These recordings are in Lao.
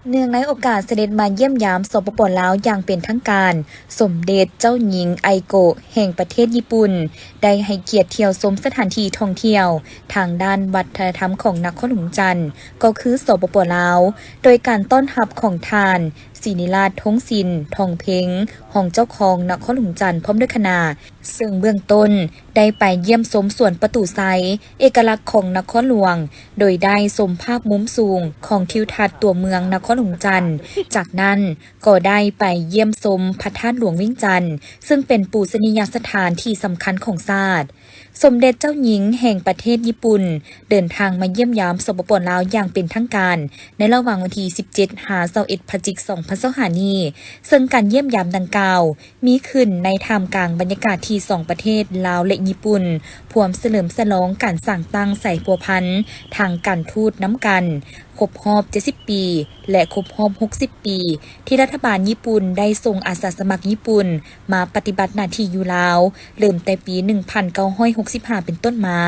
ເນື່ອງໃນໂອກາດສະເດັດມາຢ້ຽມຢາມ ສປປ ລາວ ຢ່າງເປັນທາງການ, ສົມເດັດເຈົ້າຍິງ ໄອໂກະ ແຫ່ງປະເທດຍີ່ປຸ່ນ ໄດ້ໃຫ້ກຽດທ່ຽວຊົມສະຖານທີ່ທ່ອງທ່ຽວທາງດ້ານວັດທະນະທຳຂອງນະຄອນຫຼວງວຽງຈັນ ກໍຄື ສປປ ລາວ ໂດຍການຕ້ອນຮັບຂອງທ່ານ ສິລິລາດ ທົງສິນ ທອງເພັງ ຮອງເຈົ້າຄອງນະຄອນຫຼວງວຽງຈັນ ພ້ອມດ້ວຍຄະນະ, ເຊິ່ງເບື້ອງຕົ້ນໄດ້ໄປຢ້ຽມຊົມສວນປະຕູໄຊ ເອກະລັກຂອງນະຄອນຫຼວງ, ໂດຍໄດ້ຊົມພາບມຸມສູງຂອງທິວທັດຕົວເມືອງນະຄອນຫຼວງວຽງຈັນ. ຈາກນັ້ນກໍໄດ້ໄປຢ້ຽມຊົມພະທາດຫຼວງວຽງຈັນ ເຊິ່ງເປັນປູຊະນີຍະສະຖານທີ່ສຳຄັນຂອງຊາດ. ສົມເດັດເຈົ້າຍິງແຫ່ງປະເທດຍີ່ປຸ່ນ ເດີນທາງມາຢ້ຽມຢາມ ສປປ ລາວ ຢ່າງເປັນທາງການ ໃນລະຫວ່າງວັນທີສິບເຈັດ ຫາ ຊາວເອັດ ພະຈິກ ສອງພັນຊາວຫ້ານີ້, ເຊິ່ງການຢ້ຽມຢາມດັ່ງກ່າວ ມີຂຶ້ນໃນທ່າມກາງບັນຍາກາດທີ່ສອງປະເທດລາວ ແລະ ຍີ່ປຸ່ນ ພວມສະເຫຼີມສະຫຼອງການສ້າງຕັ້ງສາຍພົວພັນທາງການທູດນຳກັນ ຄົບຮອບເຈັດສິບປີ ແລະ ຄົບຮອບຫົກສິບປີ ທີ່ລັດຖະບານຍີ່ປຸ່ນໄດ້ສົ່ງອາສາສະໝັກຍີ່ປຸ່ນມາປະຕິບັດໜ້າທີ່ຢູ່ລາວ ເລີ່ມແຕ່ປີໜຶ່ງພັນເກົ້າຮ້ອຍຫົກສິບຫ້າເປັນຕົ້ນມາ.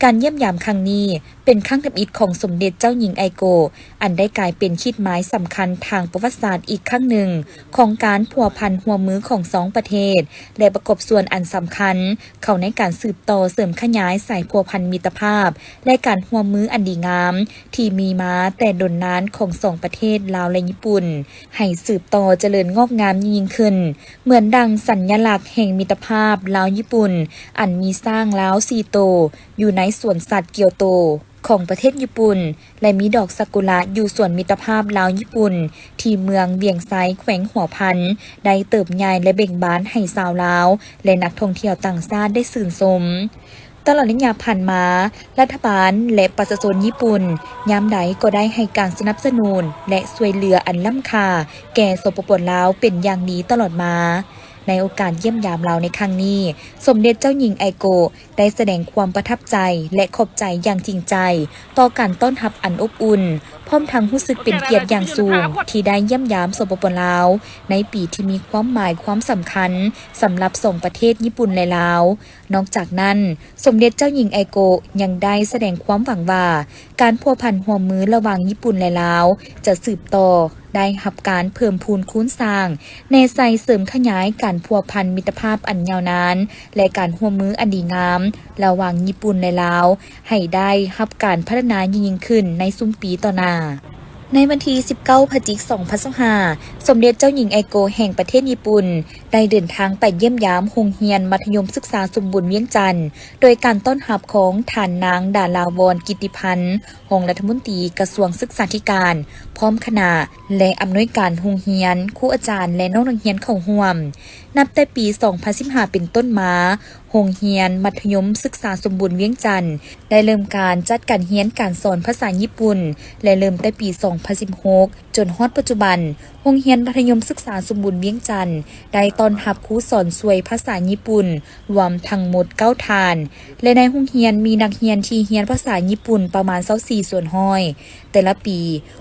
ການຢ້ຽມຢາມຄັ້ງນີ້ ເປັນຄັ້ງທຳອິດຂອງສົມເດັດເຈົ້າຍິງ ໄອໂກະ ອັນໄດ້ກາຍເປັນຂີດໝາຍສຳຄັນທາງປະຫວັດສາດອີກຄັ້ງໜຶ່ງ ຂອງການພົວພັນຮ່ວມມືຂອງສອງປະເທດ ແລະ ປະກອບສ່ວນອັນສຳຄັນເຂົ້າໃນການສືບຕໍ່ເສີມຂະຫຍາຍສາຍພົວພັນມິດຕະພາບ ແລະ ການຮ່ວມມືອັນດີງາມທີ່ມີມາແຕ່ດົນນານຂອງສອງປະເທດລາວ ແລະ ຍີ່ປຸ່ນ ໃຫ້ສືບຕໍ່ຈະເລີນງອກງາມຍິ່ງໆຂຶ້ນ, ເໝືອນດັ່ງສັນຍະລັກແຫ່ງມິດຕະພາບລາວຍີ່ປຸ່ນ ອັນມີຊ້າງລາວສີ່ໂຕ ຢູ່ໃນສວນສັດກຽວໂຕຂອງປະເທດຍີ່ປຸ່ນ ແລະ ມີດອກຊາກຸຣະຢູ່ສວນມິດຕະພາບລາວຍີ່ປຸ່ນ ທີ່ເມືອງວຽງໄຊ ແຂວງຫົວພັນ ໄດ້ເຕີບໃຫຍ່ ແລະ ເບັ່ງບານໃຫ້ຊາວລາວ ແລະ ນັກທ່ອງທ່ຽວຕ່າງຊາດໄດ້ຊື່ນຊົມ. ຕະຫຼອດໄລຍະຜ່ານມາ, ລັດຖະບານ ແລະ ປະຊາຊົນຍີ່ປຸ່ນ ຍາມໃດກໍໄດ້ໃຫ້ການສະໜັບສະໜູນ ແລະ ຊ່ວຍເຫຼືອອັນລ້ຳຄ່າແກ່ ສປປ ລາວ ເປັນຢ່າງດີຕະຫຼອດມາ. ໃນໂອກາດຢ້ຽມຢາມລາວໃນຄັ້ງນີ້, ສົມເດັດເຈົ້າຍິງ ໄອໂກະ ໄດ້ສະແດງຄວາມປະທັບໃຈ ແລະ ຂອບໃຈຢ່າງຈິງໃຈຕໍ່ການຕ້ອນຮັບອັນອົບອຸ່ນ, ພ້ອມທັງຮູ້ສຶກເປັນກຽດຢ່າງສູງທີ່ໄດ້ຢ້ຽມຢາມ ສປປ ລາວ ໃນປີທີ່ມີຄວາມໝາຍຄວາມສຳຄັນສຳລັບສອງປະເທດຍີ່ປຸ່ນ ແລະ ລາວ. ນອກຈາກນັ້ນ, ສົມເດັດເຈົ້າຍິງ ໄອໂກະ ຍັງໄດ້ສະແດງຄວາມຫວັງວ່າ ການພົວພັນຮ່ວມມືລະຫວ່າງຍີ່ປຸ່ນ ແລະ ລາວ ຈະສືບຕໍ່ ໄດ້ຮັບການເພີ່ມພູນຄູນສ້າງ, ແນໃສ່ເສີມຂະຫຍາຍການພົວພັນມິດຕະພາບອັນຍາວນານ ແລະ ການຮ່ວມມືອັນດີງາມລະຫວ່າງຍີ່ປຸ່ນ ແລະ ລາວ ໃຫ້ໄດ້ຮັບການພັດທະນາຍິ່ງໆຂຶ້ນໃນຊຸມປີຕໍ່ໜ້າ. ໃນວັນທີສິບເກົ້າ ພະຈິກ ສອງພັນຊາວຫ້າ, ສົມເດັດເຈົ້າຍິງ ໄອໂກະ ແຫ່ງປະເທດຍີ່ປຸ່ນ ໄດ້ເດີນທາງໄປຢ້ຽມຢາມໂຮງຮຽນມັດທະຍົມສຶກສາສົມບູນວຽງຈັນ ໂດຍການຕ້ອນຮັບຂອງທ່ານນາງ ດາລາວອນ ກິດຕິພັນ ຮອງລັດຖະມົນຕີກະຊວງສຶກສາທິການ ພ້ອມຄະນະ ແລະ ອຳນວຍການໂຮງຮຽນ, ຄູອາຈານ ແລະ ນ້ອງນັກຮຽນເຂົ້າຮ່ວມ. ນັບແຕ່ປີສອງພັນສິບຫ້າເປັນຕົ້ນມາ, ໂຮງຮຽນມັດທະຍົມສຶກສາສົມບູນວຽງຈັນ ໄດ້ເລີ່ມການຈັດການຮຽນການສອນພາສາຍີ່ປຸ່ນ ແລະ ເລີ່ມແຕ່ປີສອງພັນສິບຫົກ ຈົນຮອດປັດຈຸບັນ, ໂຮງຮຽນມັດທະຍົມສຶກສາສົມບູນວຽງຈັນ ໄດ້ຕ້ອນຮັບຄູສອນຊ່ວຍພາສາຍີ່ປຸ່ນ ລວມທັງໝົດເກົ້າທ່ານ ແລະ ໃນໂຮງຮຽນມີນັກຮຽນທີ່ຮຽນພາສາຍີ່ປຸ່ນປະມານຊາວສີ່ສ່ວນຮ້ອຍ. ແຕ່ລະປີ,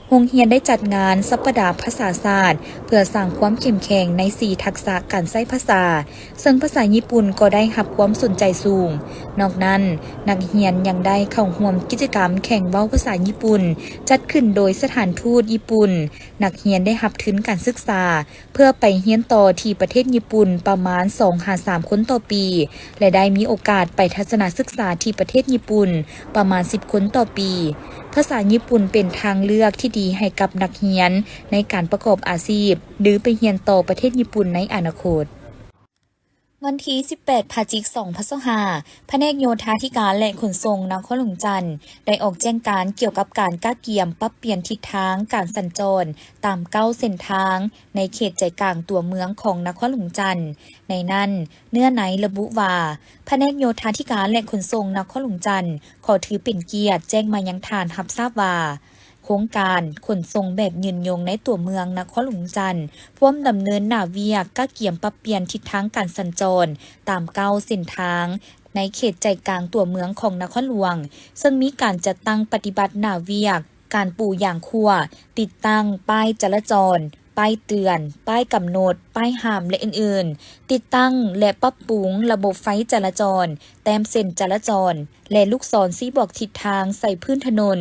ໂຮງຮຽນໄດ້ຈັດງານສັບປະດາພາສາຊາດ ເພື່ອສ້າງຄວາມເຂັ້ມແຂງໃນສີ່ທັກສະການໃຊ້ພາສາ, ເຊິ່ງພາສາຍີ່ປຸ່ນກໍໄດ້ຮັບຄວາມສົນໃຈສູງ. ນອກນັ້ນ, ນັກຮຽນຍັງໄດ້ເຂົ້າຮ່ວມກິດຈະກຳແຂ່ງເວົ້າພາສາຍີ່ປຸ່ນ ຈັດຂຶ້ນໂດຍສະຖານທູດຍີ່ປຸ່ນ. ນັກຮຽນໄດ້ຮັບທຶນການສຶກສາ ເພື່ອໄປຮຽນຕໍ່ທີ່ປະເທດຍີ່ປຸ່ນປະມານສອງຫາສາມຄົນຕໍ່ປີ ແລະ ໄດ້ມີໂອກາດໄປທັດສະນະສຶກສາທີ່ປະເທດຍີ່ປຸ່ນປະມານສິບຄົນຕໍ່ປີ. ພາສາຍີ່ປຸ່ນເປັນທາງເລືອກທີ່ດີໃຫ້ກັບນັກຮຽນໃນການປະກອບອາຊີບ ຫຼື ໄປຮຽນຕໍ່ປະເທດຍີ່ປຸ່ນໃນອະນາຄົດ. ວັນທີສິບແປດ ພະຈິກ ສອງພັນຊາວຫ້າ, ພະແນກໂຍທາທິການ ແລະ ຂົນສົ່ງນະຄອນຫຼວງຈັນ ໄດ້ອອກແຈ້ງການກ່ຽວກັບການກະກຽມປັບປ່ຽນທິດທາງການສັນຈອນຕາມເກົ້າເສັ້ນທາງໃນເຂດໃຈກາງຕົວເມືອງຂອງນະຄອນຫຼວງຈັນ. ໃນນັ້ນ, ເນື້ອໃນລະບຸວ່າ, ພະແນກໂຍທາທິການ ແລະ ຂົນສົ່ງນະຄອນຫຼວງຈັນ ຂໍຖືເປັນກຽດແຈ້ງມາຍັງທ່ານຮັບຊາບວ່າ, ໂຄງການຂົນສົ່ງແບບຍືນຍົງໃນຕົວເມືອງນະຄອນຫຼວງຈັນ ພວມດຳເນີນໜ້າວຽກກະກຽມປັບປ່ຽນທິດທາງການສັນຈອນຕາມເກົ້າເສັ້ນທາງໃນເຂດໃຈກາງຕົວເມືອງຂອງນະຄອນຫຼວງ, ເຊິ່ງມີການຈັດຕັ້ງປະຕິບັດໜ້າວຽກການປູຢາງຂົວ, ຕິດຕັ້ງປ້າຍຈະລາຈອນ, ປ້າຍເຕືອນ, ປ້າຍກຳນົດ, ປ້າຍຫ້າມ ແລະ ອື່ນໆ, ຕິດຕັ້ງ ແລະ ປັບປຸງລະບົບໄຟຈະລາຈອນ, ແຕ້ມເສັ້ນຈະລາຈອນ ແລະ ລູກສອນຊີ້ບອກທິດທາງໃສ່ພື້ນຖະໜົນ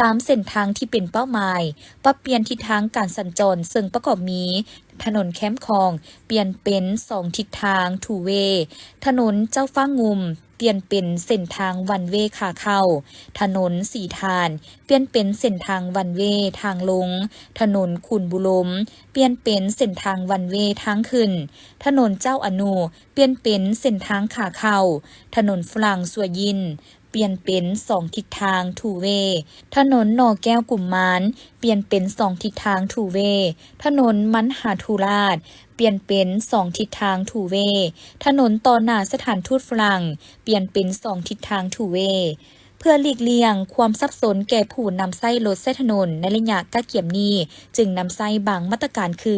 ຕາມເສັ້ນທາງທີ່ເປັນເປົ້າໝາຍ, ປັບປ່ຽນທິດທາງການສັນຈອນ ເຊິ່ງປະກອບມີ ຖະໜົນແຄມຂອງ ປ່ຽນເປັນສອງທິດທາງ two way, ຖະໜົນເຈົ້າຟ້າງຸ່ມ ປ່ຽນເປັນເສັ້ນທາງວັນເວຂາເຂົ້າ, ຖະໜົນສີທານ ປ່ຽນເປັນເສັ້ນທາງວັນເວທາງລົງ, ຖະໜົນຂຸນບູລົມ ປ່ຽນເປັນເສັ້ນທາງວັນເວທາງຂຶ້ນ, ຖະໜົນເຈົ້າອະນຸ ປ່ຽນເປັນເສັ້ນທາງຂາເຂົ້າ, ຖະໜົນຝຣັ່ງຊົ່ວຢິນ ປ່ຽນເປັນສອງທິດທາງ two way, ຖະໜົນໜໍ່ແກ້ວກຸມມານ ປ່ຽນເປັນສອງທິດທາງ two way, ຖະໜົນມັນຫາທູລາດ ປ່ຽນເປັນສອງທິດທາງ two way, ຖະໜົນຕໍ່ໜ້າສະຖານທູດຝຣັ່ງ ປ່ຽນເປັນສອງທິດທາງ two way. ເພື່ອຫຼີກລ່ຽງຄວາມສັບສົນແກ່ຜູ້ນຳໃຊ້ລົດໃຊ້ຖະໜົນໃນໄລຍະກະກຽມນີ້, ຈຶ່ງນຳໃຊ້ບາງມາດຕະການຄື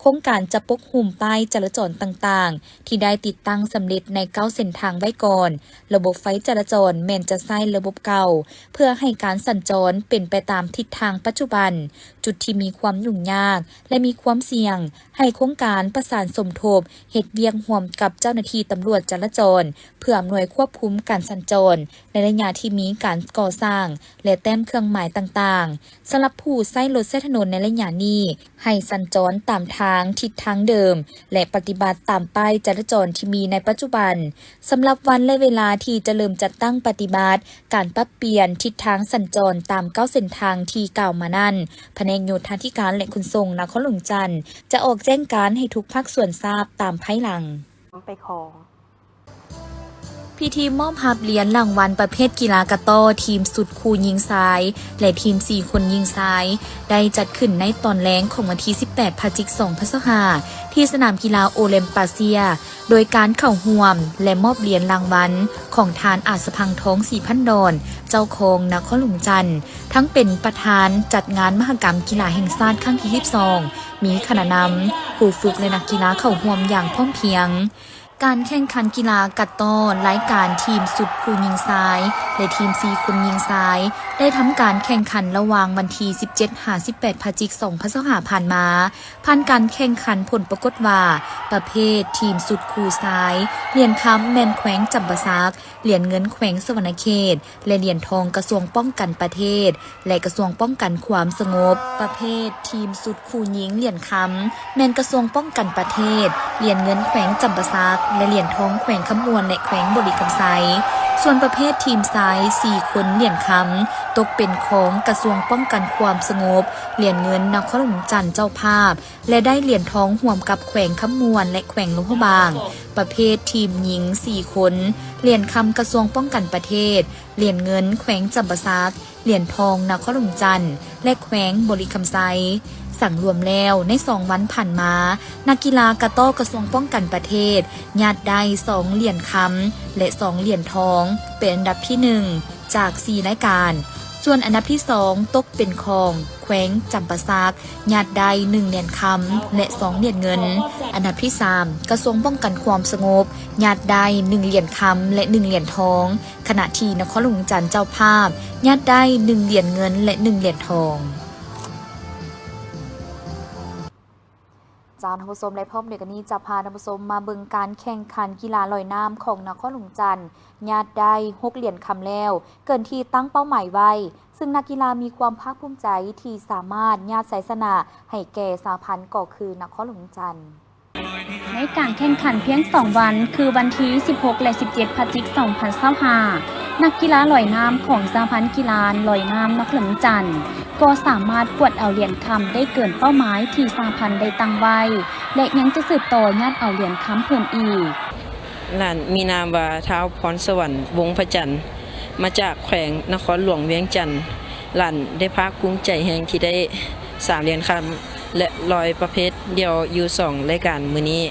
ໂຄງການຈະປົກຫຸ້ມປ້າຍຈະລາຈອນຕ່າງໆ ທີ່ໄດ້ຕິດຕັ້ງສຳເລັດໃນເກົ້າເສັ້ນທາງໄວ້ກ່ອນ. ລະບົບໄຟຈະລາຈອນແມ່ນຈະໃຊ້ລະບົບເກົ່າ ເພື່ອໃຫ້ການສັນຈອນເປັນໄປຕາມທິດທາງປັດຈຸບັນ. ຈຸດທີ່ມີຄວາມຫຍຸ້ງຍາກ ແລະ ມີຄວາມສ່ຽງ ໃຫ້ໂຄງການປະສານສົມທົບ ເຮັດວຽກຮ່ວມກັບເຈົ້າໜ້າທີ່ຕຳຫຼວດຈະລາຈອນ ເພື່ອອຳນວຍຄວບຄຸມການສັນຈອນໃນໄລຍະທີ່ມີການກໍ່ສ້າງ ແລະ ແຕ້ມເຄື່ອງໝາຍຕ່າງໆ. ສຳລັບຜູ້ໃຊ້ລົດໃຊ້ຖະໜົນໃນໄລຍະນີ້ ໃຫ້ສັນຈອນຕາມທາງທິດທາງເດີມ ແລະ ປະຕິບັດຕາມປ້າຍຈະລາຈອນທີ່ມີໃນປັດຈຸບັນ. ສຳລັບວັນ ແລະ ເວລາທີ່ຈະເລີ່ມຈັດຕັ້ງປະຕິບັດການປັບປ່ຽນທິດທາງສັນຈອນຕາມເກົ້າເສັ້ນທາງທີ່ກ່າວມານັ້ນ, ພະແນກໂຍທາທິການ ແລະ ຂົນສົ່ງນະຄອນຫຼວງຈັນ ຈະອອກແຈ້ງການໃຫ້ທຸກພາກສ່ວນຊາບຕາມພາຍຫຼັງ. ໄປຂອງ ພິທີມອບຮັບຫຼຽນລາງວັນປະເພດກິລາກະຕໍ້ ທີມຊຸດຄູ່ຍິງຊາຍ ແລະ ທີມສີ່ຄົນຍິງຊາຍ ໄດ້ຈັດຂຶ້ນໃນຕອນແລງຂອງວັນທີສິບແປດ ພະຈິກ ສອງພັນຊາວຫ້າ ທີ່ສະໜາມກິລາໂອລິມປາເຊຍ ໂດຍການເຂົ້າຮ່ວມ ແລະ ມອບຫຼຽນລາງວັນຂອງທ່ານ ອາດສະພັງທອງ ສີພັນດອນ ເຈົ້າຄອງນະຄອນຫຼວງຈັນ ທັງເປັນປະທານຈັດງານມະຫະກຳກິລາແຫ່ງຊາດຄັ້ງທີສິບສອງ, ມີຄະນະນຳ, ຄູຝຶກ ແລະ ນັກກິລາເຂົ້າຮ່ວມຢ່າງພ້ອມພຽງ. ການແຂ່ງຂັນກິລາກະຕໍ້ລາຍການທີມຊຸດຄູ່ຍິງຊາຍ ແລະ ທີມສີ່ຄົນຍິງຊາຍ ໄດ້ທຳການແຂ່ງຂັນລະຫວ່າງວັນທີສິບເຈັດ ຫາ ສິບແປດ ພະຈິກ ສອງພັນຊາວຫ້າ ຜ່ານມາ. ຜ່ານການແຂ່ງຂັນ ຜົນປາກົດວ່າ ປະເພດທີມຊຸດຄູ່ຊາຍ ຫຼຽນຄຳແມ່ນແຂວງຈຳປາສັກ, ຫຼຽນເງິນແຂວງສະຫວັນນະເຂດ ແລະ ຫຼຽນທອງກະຊວງປ້ອງກັນປະເທດ ແລະ ກະຊວງປ້ອງກັນຄວາມສະຫງົບ. ປະເພດທີມຊຸດຄູ່ຍິງຫຼຽນຄຳ ແມ່ນກະຊວງປ້ອງກັນປະເທດ, ຫຼຽນເງິນແຂວງຈຳປາສັກ ແລະ ຫຼຽນທອງແຂວງຄຳມ່ວນ ແລະ ແຂວງບໍລິຄຳໄຊ. ສ່ວນປະເພດທີມຊາຍສີ່ຄົນຫຼຽນຄຳ ຕົກເປັນຂອງກະຊວງປ້ອງກັນຄວາມສະຫງົບ, ຫຼຽນເງິນນະຄອນຫຼວງຈັນເຈົ້າພາບ ແລະ ໄດ້ຫຼຽນທອງຮ່ວມກັບແຂວງຄຳມ່ວນ ແລະ ແຂວງຫຼວງພະບາງ. ປະເພດທີມຍິງສີ່ຄົນ ຫຼຽນຄຳກະຊວງປ້ອງກັນປະເທດ, ຫຼຽນເງິນແຂວງຈຳປາສັກ, ຫຼຽນທອງນະຄອນຫຼວງຈັນ ແລະ ແຂວງບໍລິຄຳໄຊ. ສັງລວມແລ້ວ ໃນສອງວັນຜ່ານມາ, ນັກກິລາກະຕໍ້ກະຊວງປ້ອງກັນປະເທດ ຍາດໄດ້ສອງຫຼຽນຄຳ ແລະ ສອງຫຼຽນທອງ ເປັນອັນດັບທີໜຶ່ງ ຈາກສີ່ລາຍການ. ສ່ວນອັນດັບທີສອງ ຕົກເປັນຂອງແຂວງຈຳປາສັກ ຍາດໄດ້ໜຶ່ງຫຼຽນຄຳ ແລະ ສອງຫຼຽນເງິນ. ອັນດັບທີສາມ ກະຊວງປ້ອງກັນຄວາມສະຫງົບ ຍາດໄດ້ໜຶ່ງຫຼຽນຄຳ ແລະ ໜຶ່ງຫຼຽນທອງ, ຂະນະທີ່ນະຄອນຫຼວງຈັນເຈົ້າພາບ ຍາດໄດ້ໜຶ່ງຫຼຽນເງິນ ແລະ ໜຶ່ງຫຼຽນທອງ. ຈານທ່ານຜູ້ຊົມ ແລະ ພ້ອມດຽວກັນນີ້ຈະພາທ່ານຜູ້ຊົມມາເບິ່ງການແຂ່ງຂັນກິລາລອຍນ້ຳຂອງນະຄອນຫຼວງຈັນ ຍາດໄດ້ຫົກຫຼຽນຄຳແລ້ວ ເກີນທີ່ຕັ້ງເປົ້າໝາຍໄວ້, ຊຶ່ງນັກກິລາມີຄວາມພາກພູມໃຈທີ່ສາມາດຍາດໄຊຊະນະໃຫ້ແກ່ສະຫະພັນກໍຄືນະຄອນຫຼວງຈັນ. ໃນການແຂ່ງຂັນພຽງສອງວັນ ຄືວັນທີສິບຫົກ ແລະ ສິບເຈັດ ພະຈິກ ສອງພັນຊາວຫ້າ ນັກກິລາລອຍນ້ຳຂອງສະຫະພັນກິລາລອຍນ້ຳນະຄອນຫຼວງຈັນ ກໍສາມາດກວາດເອົາຫຼຽນຄຳໄດ້ເກີນເປົ້າໝາຍທີ່ສະຫະພັນໄດ້ຕັ້ງໄວ້ ແລະ ຍັງຈະສືບຕໍ່ຍາດເອົາຫຼຽນຄຳເພີ່ມອີກ. ຫຼານມີນາມວ່າ ທ້າວພອນສະຫວັນ ວົງພະຈັນ ມາຈາກແຂວງນະຄອນຫຼວງວຽງຈັນ. ຫຼານໄດ້ພາກພູມໃຈແຮງທີ່ໄດ້ສາມຫຼຽນຄຳ ແລະ ລອຍປະເພດດຽວຢູ່ສອງລາຍການມື້ນີ້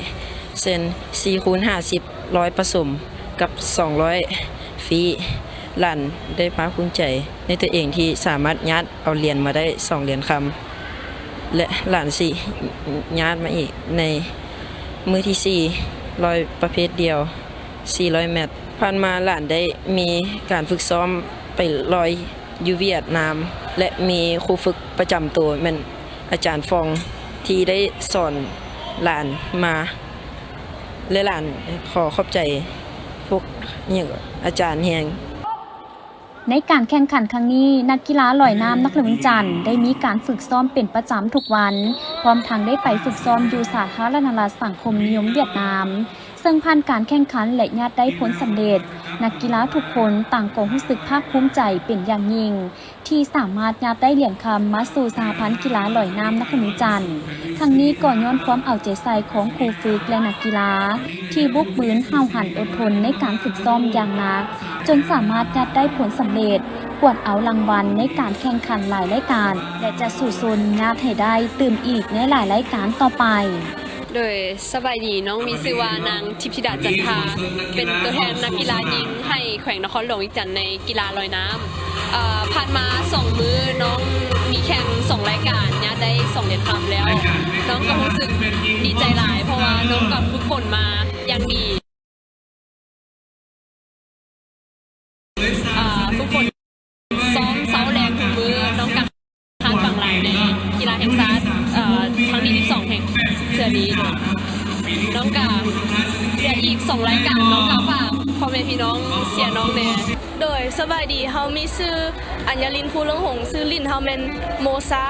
ເຊັ່ນ ສີ່ຄູນຫ້າສິບ ລອຍປະສົມ ກັບ ສອງລອຍຟຣີ. ຫຼານໄດ້ພາກພູມໃຈໃນຕົວເອງທີ່ສາມາດຍາດເອົາຫຼຽນມາໄດ້ສອງຫຼຽນຄຳ ແລະ ຫຼານຊິຍາດມາອີກໃນມື້ທີສີ່ ລອຍປະເພດດຽວສີ່ຮ້ອຍແມັດ. ຜ່ານມາຫຼານໄດ້ມີການຝຶກຊ້ອມໄປລອຍຢູ່ຫວຽດນາມ ແລະ ມີຄູຝຶກປະຈຳໂຕແມ່ນອາຈານຟອງ ທີ່ໄດ້ສອນຫຼານມາ ແລະ ຫຼານຂໍຂອບໃຈພວກ ອີ່ຫຍັງ ອາຈານແຮງ. ໃນການແຂ່ງຂັນຄັ້ງນີ້, ນັກກິລາລອຍນ້ຳນະຄອນຫຼວງວຽງຈັນ ໄດ້ມີການຝຶກຊ້ອມເປັນປະຈຳທຸກວັນ, ພ້ອມທັງໄດ້ໄປຝຶກຊ້ອມຢູ່ສາທາລະນະລັດສັງຄົມນິຍົມຫວຽດນາມ, ເຊິ່ງຜ່ານການແຂ່ງຂັນ ແລະ ຍາດໄດ້ຜົນສຳເລັດ, ນັກກິລາທຸກຄົນຕ່າງກໍຮູ້ສຶກພາກພູມໃຈເປັນຢ່າງຍິ່ງ ທີ່ສາມາດຍາດໄດ້ຫຼຽນຄຳມາສູ່ສະຫະພັນກິລາລອຍນ້ຳນະຄອນຫຼວງວຽງຈັນ. ທັງນີ້ກໍຍ້ອນຄວາມເອົາໃຈໃສ່ຂອງຄູຝຶກ ແລະ ນັກກິລາ ທີ່ບຸກບືນຫ້າວຫັນອົດທົນໃນການຝຶກຊ້ອມຢ່າງໜັກ, ຈົນສາມາດຍາດໄດ້ຜົນສຳເລັດ, ກວາດເອົາລາງວັນໃນການແຂ່ງຂັນຫຼາຍລາຍການ ແລະ ຈະສູ້ຊົນຍາດໃຫ້ໄດ້ຕື່ມອີກໃນຫຼາຍລາຍການຕໍ່ໄປ. ໂດຍ ສະບາຍດີ, ນ້ອງມີຊື່ວ່ານາງທິບທິດາ ຈັນທາ, ເປັນຕົວແທນນັກກິລາຍິງໃຫ້ແຂວງນະຄອນຫຼວງວຽງຈັນໃນກິລາລອຍນ້ຳ. ເອີ ຜ່ານມາສອງມື້ ນ້ອງມີແຂ່ງສອງລາຍການ, ຍາດໄດ້ສອງຫຼຽນຄຳແລ້ວ. ນ້ອງກໍຮູ້ສຶກດີໃຈຫຼາຍ, ເພາະວ່ານ້ອງກໍຝຶກຝົນມາຢ່າງດີ. ເອີ ຝຶກຝົນຊ້ອມເຊົ້າແລງທຸກມື້. ນ້ອງກໍຄາດຫວັງຫຼາຍໃນກິລາແຫ່ງຊາດ ເອີ ຄັ້ງທີສິບສອງແຫ່ງເທື່ອນີ້. ນ້ອງກໍເຫຼືອອີກສອງລາຍການ, ນ້ອງກໍຝາກພໍ່ແມ່ພີ່ນ້ອງເຊຍນ້ອງແດ່. ໂດຍ ສະບາຍດີ, ເຮົາມີຊື່ອັນຍາລິນ ພູເລື່ອງຫົງ, ຊື່ຫຼິ້ນເຮົາແມ່ນໂມຊາ.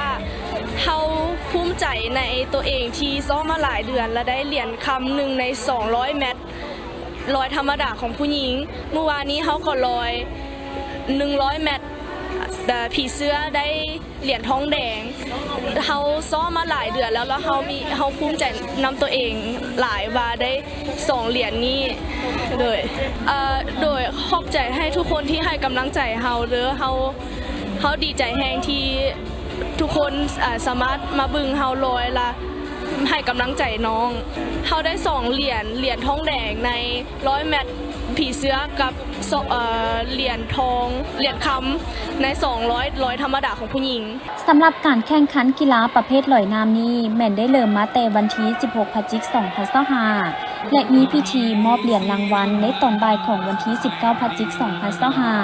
ເຮົາພູມໃຈໃນຕົວເອງທີ່ຊ້ອມມາຫຼາຍເດືອນ ແລະ ໄດ້ຫຼຽນຄຳໜຶ່ງໃນສອງຮ້ອຍແມັດ ລອຍທຳມະດາຂອງຜູ້ຍິງ. ມື້ວານນີ້ເຮົາກໍລອຍໜຶ່ງຮ້ອຍແມັດ ເອີ ຜີເສືອໄດ້ຫຼຽນທອງແດງ. ເຮົາຊ້ອມມາຫຼາຍເດືອນແລ້ວ, ແລ້ວເຮົາມີ ເຮົາພູມໃຈນຳຕົວເອງຫຼາຍວ່າໄດ້ສອງຫຼຽນນີ້. ໂດຍ ເອີ ໂດຍ ຂອບໃຈໃຫ້ທຸກຄົນທີ່ໃຫ້ກຳລັງໃຈເຮົາເດີ. ເຮົາ ເຮົາດີໃຈແຮງທີ່ ທຸກຄົນ ເອີ ສາມາດມາເບິ່ງເຮົາລອຍ ລະໃຫ້ກຳລັງໃຈນ້ອງ. ເຮົາໄດ້ສອງຫຼຽນ, ຫຼຽນທອງແດງໃນຮ້ອຍແມັດຜີເສືອ ກັບ ເອີ ຫຼຽນທອງ ຫຼຽນຄຳໃນສອງຮ້ອຍລອຍທຳມະດາຂອງຜູ້ຍິງ. ສຳລັບການແຂ່ງຂັນກິລາປະເພດລອຍນ້ຳນີ້ ແມ່ນໄດ້ເລີ່ມມາແຕ່ວັນທີສິບຫົກ ພະຈິກ ສອງພັນຊາວຫ້າ ແລະ ມີພິທີມອບຫຼຽນລາງວັນໃນຕອນບ່າຍຂອງວັນທີສິບເກົ້າ ພະຈິກ ສອງພັນຊາວຫ້າ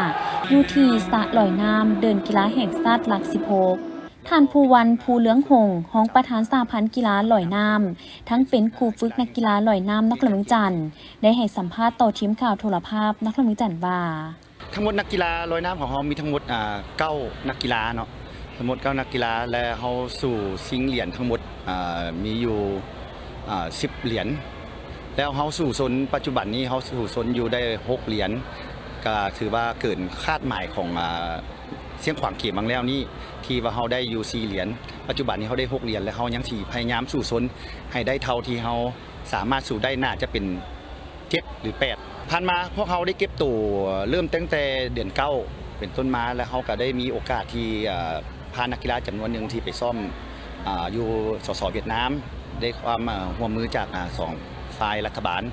ຢູ່ທີ່ສະລອຍນ້ຳເດີ່ນກິລາແຫ່ງຊາດຫຼັກສິບຫົກ. ທ່ານ ພູວັນ ພູເລືອງຫົງ, ຮອງປະທານສະຫະພັນກິລາລອຍນ້ຳ, ທັງເປັນຄູຝຶກນັກກິລາລອຍນ້ຳນະຄອນຫຼວງວຽງຈັນ, ໄດ້ໃຫ້ສຳພາດຕໍ່ທີມຂ່າວໂທລະພາບນະຄອນຫຼວງວຽງຈັນວ່າ: ທັງໝົດນັກກິລາລອຍນ້ຳຂອງເຮົາມີທັງໝົດ ອ່າ ເກົ້ານັກກິລາເນາະ, ທັງໝົດເກົ້ານັກກິລາ ແລະ ເຮົາສູ້ຊິງຫຼຽນທັງໝົດ ອ່າ ມີຢູ່ ອ່າ ສິບຫຼຽນ ແລ້ວເຮົາສູ້ຊົນ ປັດຈຸບັນນີ້ເຮົາສູ້ຊົນຢູ່ໄດ້ຫົກຫຼຽນ, ກໍຖືວ່າເກີນຄາດໝາຍຂອງ ອ່າ ຊຽງຂວາງເກມຄັ້ງແລ້ວນີ້ ທີ່ວ່າເຮົາໄດ້ຢູ່ສີ່ຫຼຽນ, ປັດຈຸບັນນີ້ເຮົາໄດ້ຫົກຫຼຽນ ແລະ ເຮົາຍັງຊິພະຍາຍາມສູ້ຊົນໃຫ້ໄດ້ເທົ່າທີ່ເຮົາສາມາດສູ້ໄດ້, ໜ້າຈະເປັນເຈັດ ຫຼື ແປດ. ຜ່ານມາພວກເຮົາໄດ້ເກັບໂຕເລີ່ມຕັ້ງແຕ່ເດືອນເກົ້າເປັນຕົ້ນມາ ແລະ ເຮົາກໍໄດ້ມີໂອກາດທີ່ ເອີ ພານັກກິລາຈຳນວນໜຶ່ງທີ່ໄປຊ້ອມ ອາ ຢູ່ ສສ ຫວຽດນາມ ໄດ້ຄວາມ ອາ ຮ່ວມມືຈາກ ອາ ສອງຝ່າຍລັດຖະບານ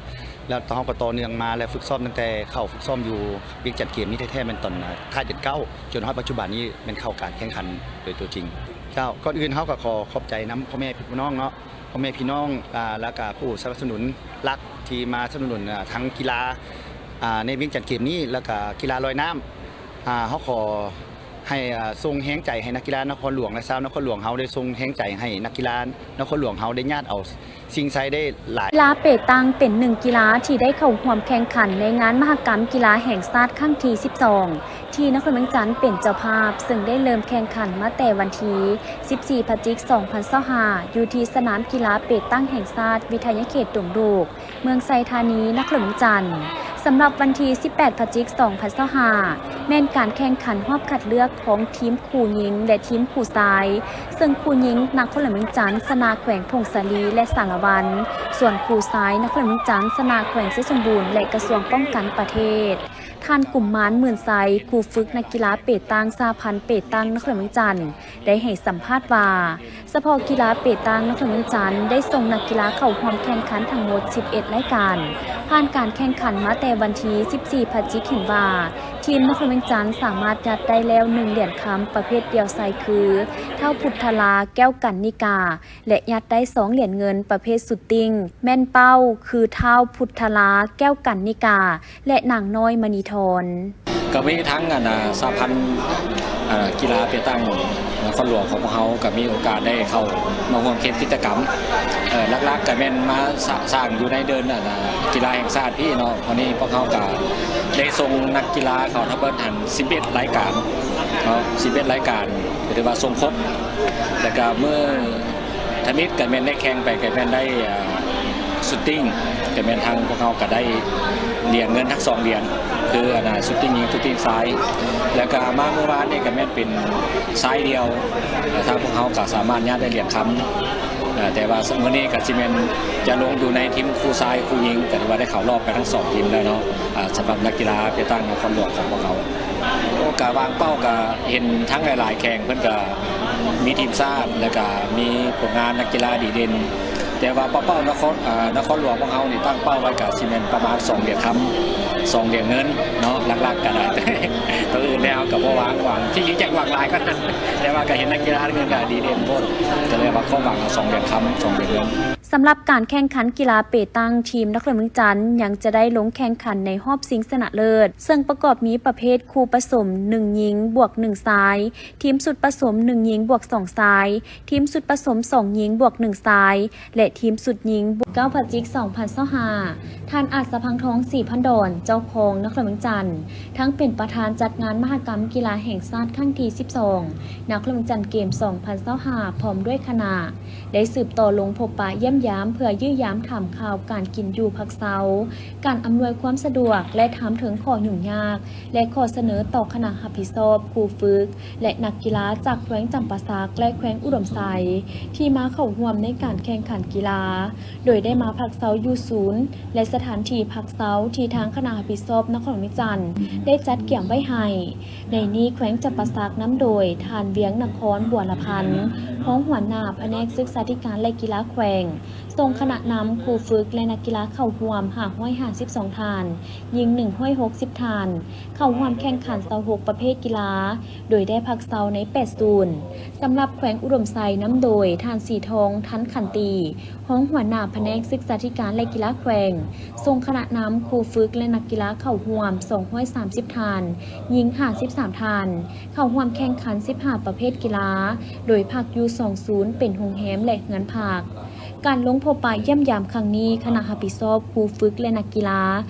ແລ້ວເຮົາກໍຕໍ່ເນື່ອງມາ ແລະ ຝຶກຊ້ອມຕັ້ງແຕ່ເຂົ້າຝຶກຊ້ອມຢູ່ວຽງຈັນເກມນີ້ແທ້ໆ ແມ່ນຕອນ ອາ ທ້າຍເດືອນເກົ້າ ຈົນຮອດປັດຈຸບັນນີ້ແມ່ນເຂົ້າການແຂ່ງຂັນໂດຍຕົວຈິງ. ເຈົ້າ, ກ່ອນອື່ນເຮົາກໍຂໍຂອບໃຈນຳພໍ່ແມ່ພີ່ນ້ອງເນາະ, ພໍ່ແມ່ພີ່ນ້ອງ ອາ ແລ້ວກະຜູ້ສະໜັບສະໜູນຫຼັກທີ່ມາສະໜັບສະໜູນ ອາ ທັງກິລາ ອາ ໃນວຽງຈັນເກມນີ້ ແລ້ວກະກິລາລອຍນ້ຳ. ອາ ເຮົາຂໍໃຫ້ ອາ ສົ່ງແຮງໃຈໃຫ້ນັກກິລານະຄອນຫຼວງ ແລະ ຊາວນະຄອນຫຼວງເຮົາໄດ້ສົ່ງແຮງໃຈໃຫ້ນັກກິລານະຄອນຫຼວງເຮົາໄດ້ຍາດເອົາຊິງໄຊໄດ້ຫຼາຍ. ກິລາເປຕັງເປັນໜຶ່ງກິລາທີ່ໄດ້ເຂົ້າຮ່ວມແຂ່ງຂັນໃນງານມະຫະກຳກິລາແຫ່ງຊາດຄັ້ງທີສິບສອງ ທີ່ນະຄອນວຽງຈັນເປັນເຈົ້າພາບ, ເຊິ່ງໄດ້ເລີ່ມແຂ່ງຂັນມາແຕ່ວັນທີສິບສີ່ ພະຈິກ ສອງພັນຊາວຫ້າ ຢູ່ທີ່ສະໜາມກິລາເປຕັງແຫ່ງຊາດ ວິທະຍາເຂດດົງດູກ ເມືອງໄຊທານີ ນະຄອນຫຼວງວຽງຈັນ. ສຳລັບວັນທີສິບແປດ ພະຈິກ ສອງພັນຊາວຫ້າ ແມ່ນການແຂ່ງຂັນຮອບຄັດເລືອກຂອງທີມຄູ່ຍິງ ແລະ ທີມຄູ່ຊາຍ, ເຊິ່ງຄູ່ຍິງນະຄອນຫຼວງວຽງຈັນຊະນະແຂວງຜົ້ງສາລີ ແລະ ສາລະວັນ, ສ່ວນຄູ່ຊາຍນະຄອນຫຼວງວຽງຈັນຊະນະແຂວງໄຊສົມບູນ ແລະ ກະຊວງປ້ອງກັນປະເທດ. ທ່ານ ກຸມມານ ໝື່ນໄຊ, ຄູຝຶກນັກກິລາເປຕັງ ສະຫະພັນເປຕັງນະຄອນຫຼວງວຽງຈັນ ໄດ້ໃຫ້ສຳພາດວ່າ ສະເພາະກິລາເປຕັງນະຄອນຫຼວງວຽງຈັນ ໄດ້ສົ່ງນັກກິລາເຂົ້າຮ່ວມແຂ່ງຂັນທັງໝົດສິບເອັດລາຍການ. ຜ່ານການແຂ່ງຂັນມາແຕ່ວັນທີສິບສີ່ ພະຈິກ ເຫັນວ່າ ທີມນະຄອນຫຼວງວຽງຈັນສາມາດຍາດໄດ້ແລ້ວໜຶ່ງຫຼຽນຄຳປະເພດດຽວໄຊ ຄື ທ້າວ ພຸດທະລາ ແກ້ວກັນນິກາ ແລະ ຍາດໄດ້ສອງຫຼຽນເງິນປະເພດຊຸດຕິງ ແມ່ນເປົ້າ ຄື ທ້າວ ພຸດທະລາ ແກ້ວກັນນິກາ ແລະ ນາງນ້ອຍ ມະນີທອນ. ກໍມີທັງອັນ ອາ ສະຫະພັນ ອາ ກິລາເປຕັງ ນະຄອນຫຼວງຂອງພວກເຮົາກໍມີໂອກາດໄດ້ເຂົ້າມາຮ່ວມເຮັດກິດຈະກຳ ເອີ ຫຼັກໆກໍແມ່ນມາ ສະ ສ້າງຢູ່ໃນເດີ່ນ ອັນນ່າ ກິລາແຫ່ງຊາດພີ້ເນາະ. ວັນນີ້ພວກເຮົາກໍໄດ້ສົ່ງນັກກິລາເຂົ້າທັງເບິດຫັ້ນສິບເອັດລາຍການເນາະ ສິບເອັດລາຍການ ກໍຖືວ່າສົ່ງຄົບ. ແລ້ວກໍມື້ທຳອິດກໍແມ່ນໄດ້ແຂ່ງໄປ ກໍແມ່ນໄດ້ ເອີ ຊຸດຕິງ ກໍແມ່ນທາງພວກເຮົາກໍໄດ້ຫຼຽນເງິນທັງສອງຫຼຽນ ຄື ອັນນ່າ ຊຸດຕິງຍິງ ຊຸດຕິງຊາຍ. ແລ້ວກໍມາມື້ວານນີ້ກໍແມ່ນເປັນຊາຍດ່ຽວ ເອີ ທາງພວກເຮົາກໍສາມາດຍາດໄດ້ຫຼຽນຄຳ ເອີ ແຕ່ວ່າມື້ນີ້ກໍຊິແມ່ນຈະລົງຢູ່ໃນທີມຄູ່ຊາຍຄູ່ຍິງ ກໍຖືວ່າໄດ້ເຂົ້າລອບໄປທັງສອງທີມແລ້ວເນາະ ເອີ ສຳລັບນັກກິລາເປຕັງນະຄອນຫຼວງຂອງພວກເຮົາ. ໂອ້ ກະວາງເປົ້າ ກະເຫັນທັງຫຼາຍໆແຂວງເພິ່ນກະມີທີມຊາດ ແລ້ວກະມີຜົນງານນັກກິລາດີເດັ່ນ ແຕ່ວ່າເປົ້າ ເປົ້ານະຄອນ ອາ ນະຄອນຫຼວງຂອງເຮົານີ້ຕັ້ງເປົ້າໄວ້ກະຊິແມ່ນປະມານສອງຫຼຽນຄຳ ສອງຫຼຽນເງິນເນາະ ຫຼັກໆກະໄດ້. ໂຕອື່ນແລ້ວກະບໍ່ຫວັງ ຫວັງ ທີ່ຈິງຢາກຫວັງຫຼາຍກວ່ານັ້ນ ແຕ່ວ່າກະເຫັນນັກກິລາເພິ່ນກະດີເດັ່ນໂພດ ກະເລີຍວ່າຄວາມຫວັງເອົາສອງຫຼຽນຄຳ ສອງຫຼຽນເງິນ. ສຳລັບການແຂ່ງຂັນກິລາເປຕັງ ທີມນະຄອນຫຼວງວຽງຈັນຍັງຈະໄດ້ລົງແຂ່ງຂັນໃນຮອບຊິງຊະນະເລີດ ເຊິ່ງປະກອບມີປະເພດຄູ່ປະສົມໜຶ່ງຍິງບວກໜຶ່ງຊາຍ, ທີມຊຸດປະສົມໜຶ່ງຍິງບວກສອງຊາຍ, ທີມຊຸດປະສົມສອງຍິງບວກໜຶ່ງຊາຍ ແລະ ທີມຊຸດຍິງບວກ ເກົ້າ ພະຈິກ ສອງພັນຊາວຫ້າ. ທ່ານ ອາດສະພັງທອງ ສີພັນດອນ ເຈົ້າຄອງນະຄອນຫຼວງວຽງຈັນ ທັງເປັນປະທານຈັດງານມະຫະກຳກິລາແຫ່ງຊາດຄັ້ງທີສິບສອງ ນະຄອນຫຼວງວຽງຈັນເກມ ສອງພັນຊາວຫ້າ ພ້ອມດ້ວຍຄະນະ ໄດ້ສືບຕໍ່ລົງພົບປະຢ້ຽມຢາມ ເພື່ອຢ້ຽມຢາມຖາມຂ່າວການກິນຢູ່ພັກເຊົາ, ການອຳນວຍຄວາມສະດວກ ແລະ ຖາມເຖິງຂໍ້ຫຍຸ້ງຍາກ ແລະ ຂໍ້ສະເໜີຕໍ່ຄະນະຮັບຜິດຊອບ, ຄູຝຶກ ແລະ ນັກກິລາຈາກແຂວງຈຳປາສັກ ແລະ ແຂວງອຸດົມໄຊ ທີ່ມາເຂົ້າຮ່ວມໃນການແຂ່ງຂັນກິລາ, ໂດຍໄດ້ມາພັກເຊົາຢູ່ສູນ ແລະ ສະຖານທີ່ພັກເຊົາທີ່ທາງຄະນະຮັບຜິດຊອບນະຄອນຫຼວງວຽງຈັນໄດ້ຈັດກຽມໄວ້ໃຫ້. ໃນນີ້ແຂວງຈຳປາສັກນຳໂດຍທ່ານ ວຽງນະຄອນ ບົວລະພັນ ຮອງຫົວໜ້າພະແນກສຶກສາທິການ ແລະ ກິລາແຂວງ ສົ່ງຄະນະນຳ, ຄູຝຶກ ແລະ ນັກກິລາເຂົ້າຮ່ວມ ຫ້າຮ້ອຍຫ້າສິບສອງທ່ານ, ຍິງ ໜຶ່ງຮ້ອຍຫົກສິບທ່ານ, ເຂົ້າຮ່ວມແຂ່ງຂັນ ຊາວຫົກປະເພດກິລາ ໂດຍໄດ້ພັກເຊົາໃນແປດສູນ. ສຳລັບແຂວງອຸດົມໄຊນຳໂດຍທ່ານ ສີທອງ ທັນຂັນຕີ ຮອງຫົວໜ້າພະແນກສຶກສາທິການ ແລະ ກິລາແຂວງ ສົ່ງຄະນະນຳ, ຄູຝຶກ ແລະ ນັກກິລາເຂົ້າຮ່ວມ ສອງຮ້ອຍສາມສິບທ່ານ, ຍິງ ຫ້າສິບສາມທ່ານ, ເຂົ້າຮ່ວມແຂ່ງຂັນ ສິບຫ້າປະເພດກິລາ ໂດຍພັກຢູ່ສອງສູນ ເປັນໂຮງແຮມ ແລະ ເຮືອນພັກ. ການລົງພົບປະຢ້ຽມຢາມຄັ້ງນີ້, ຄະນະຮັບຜິດຊອບ, ຄູຝຶກ ແລະ ນັກກິລາ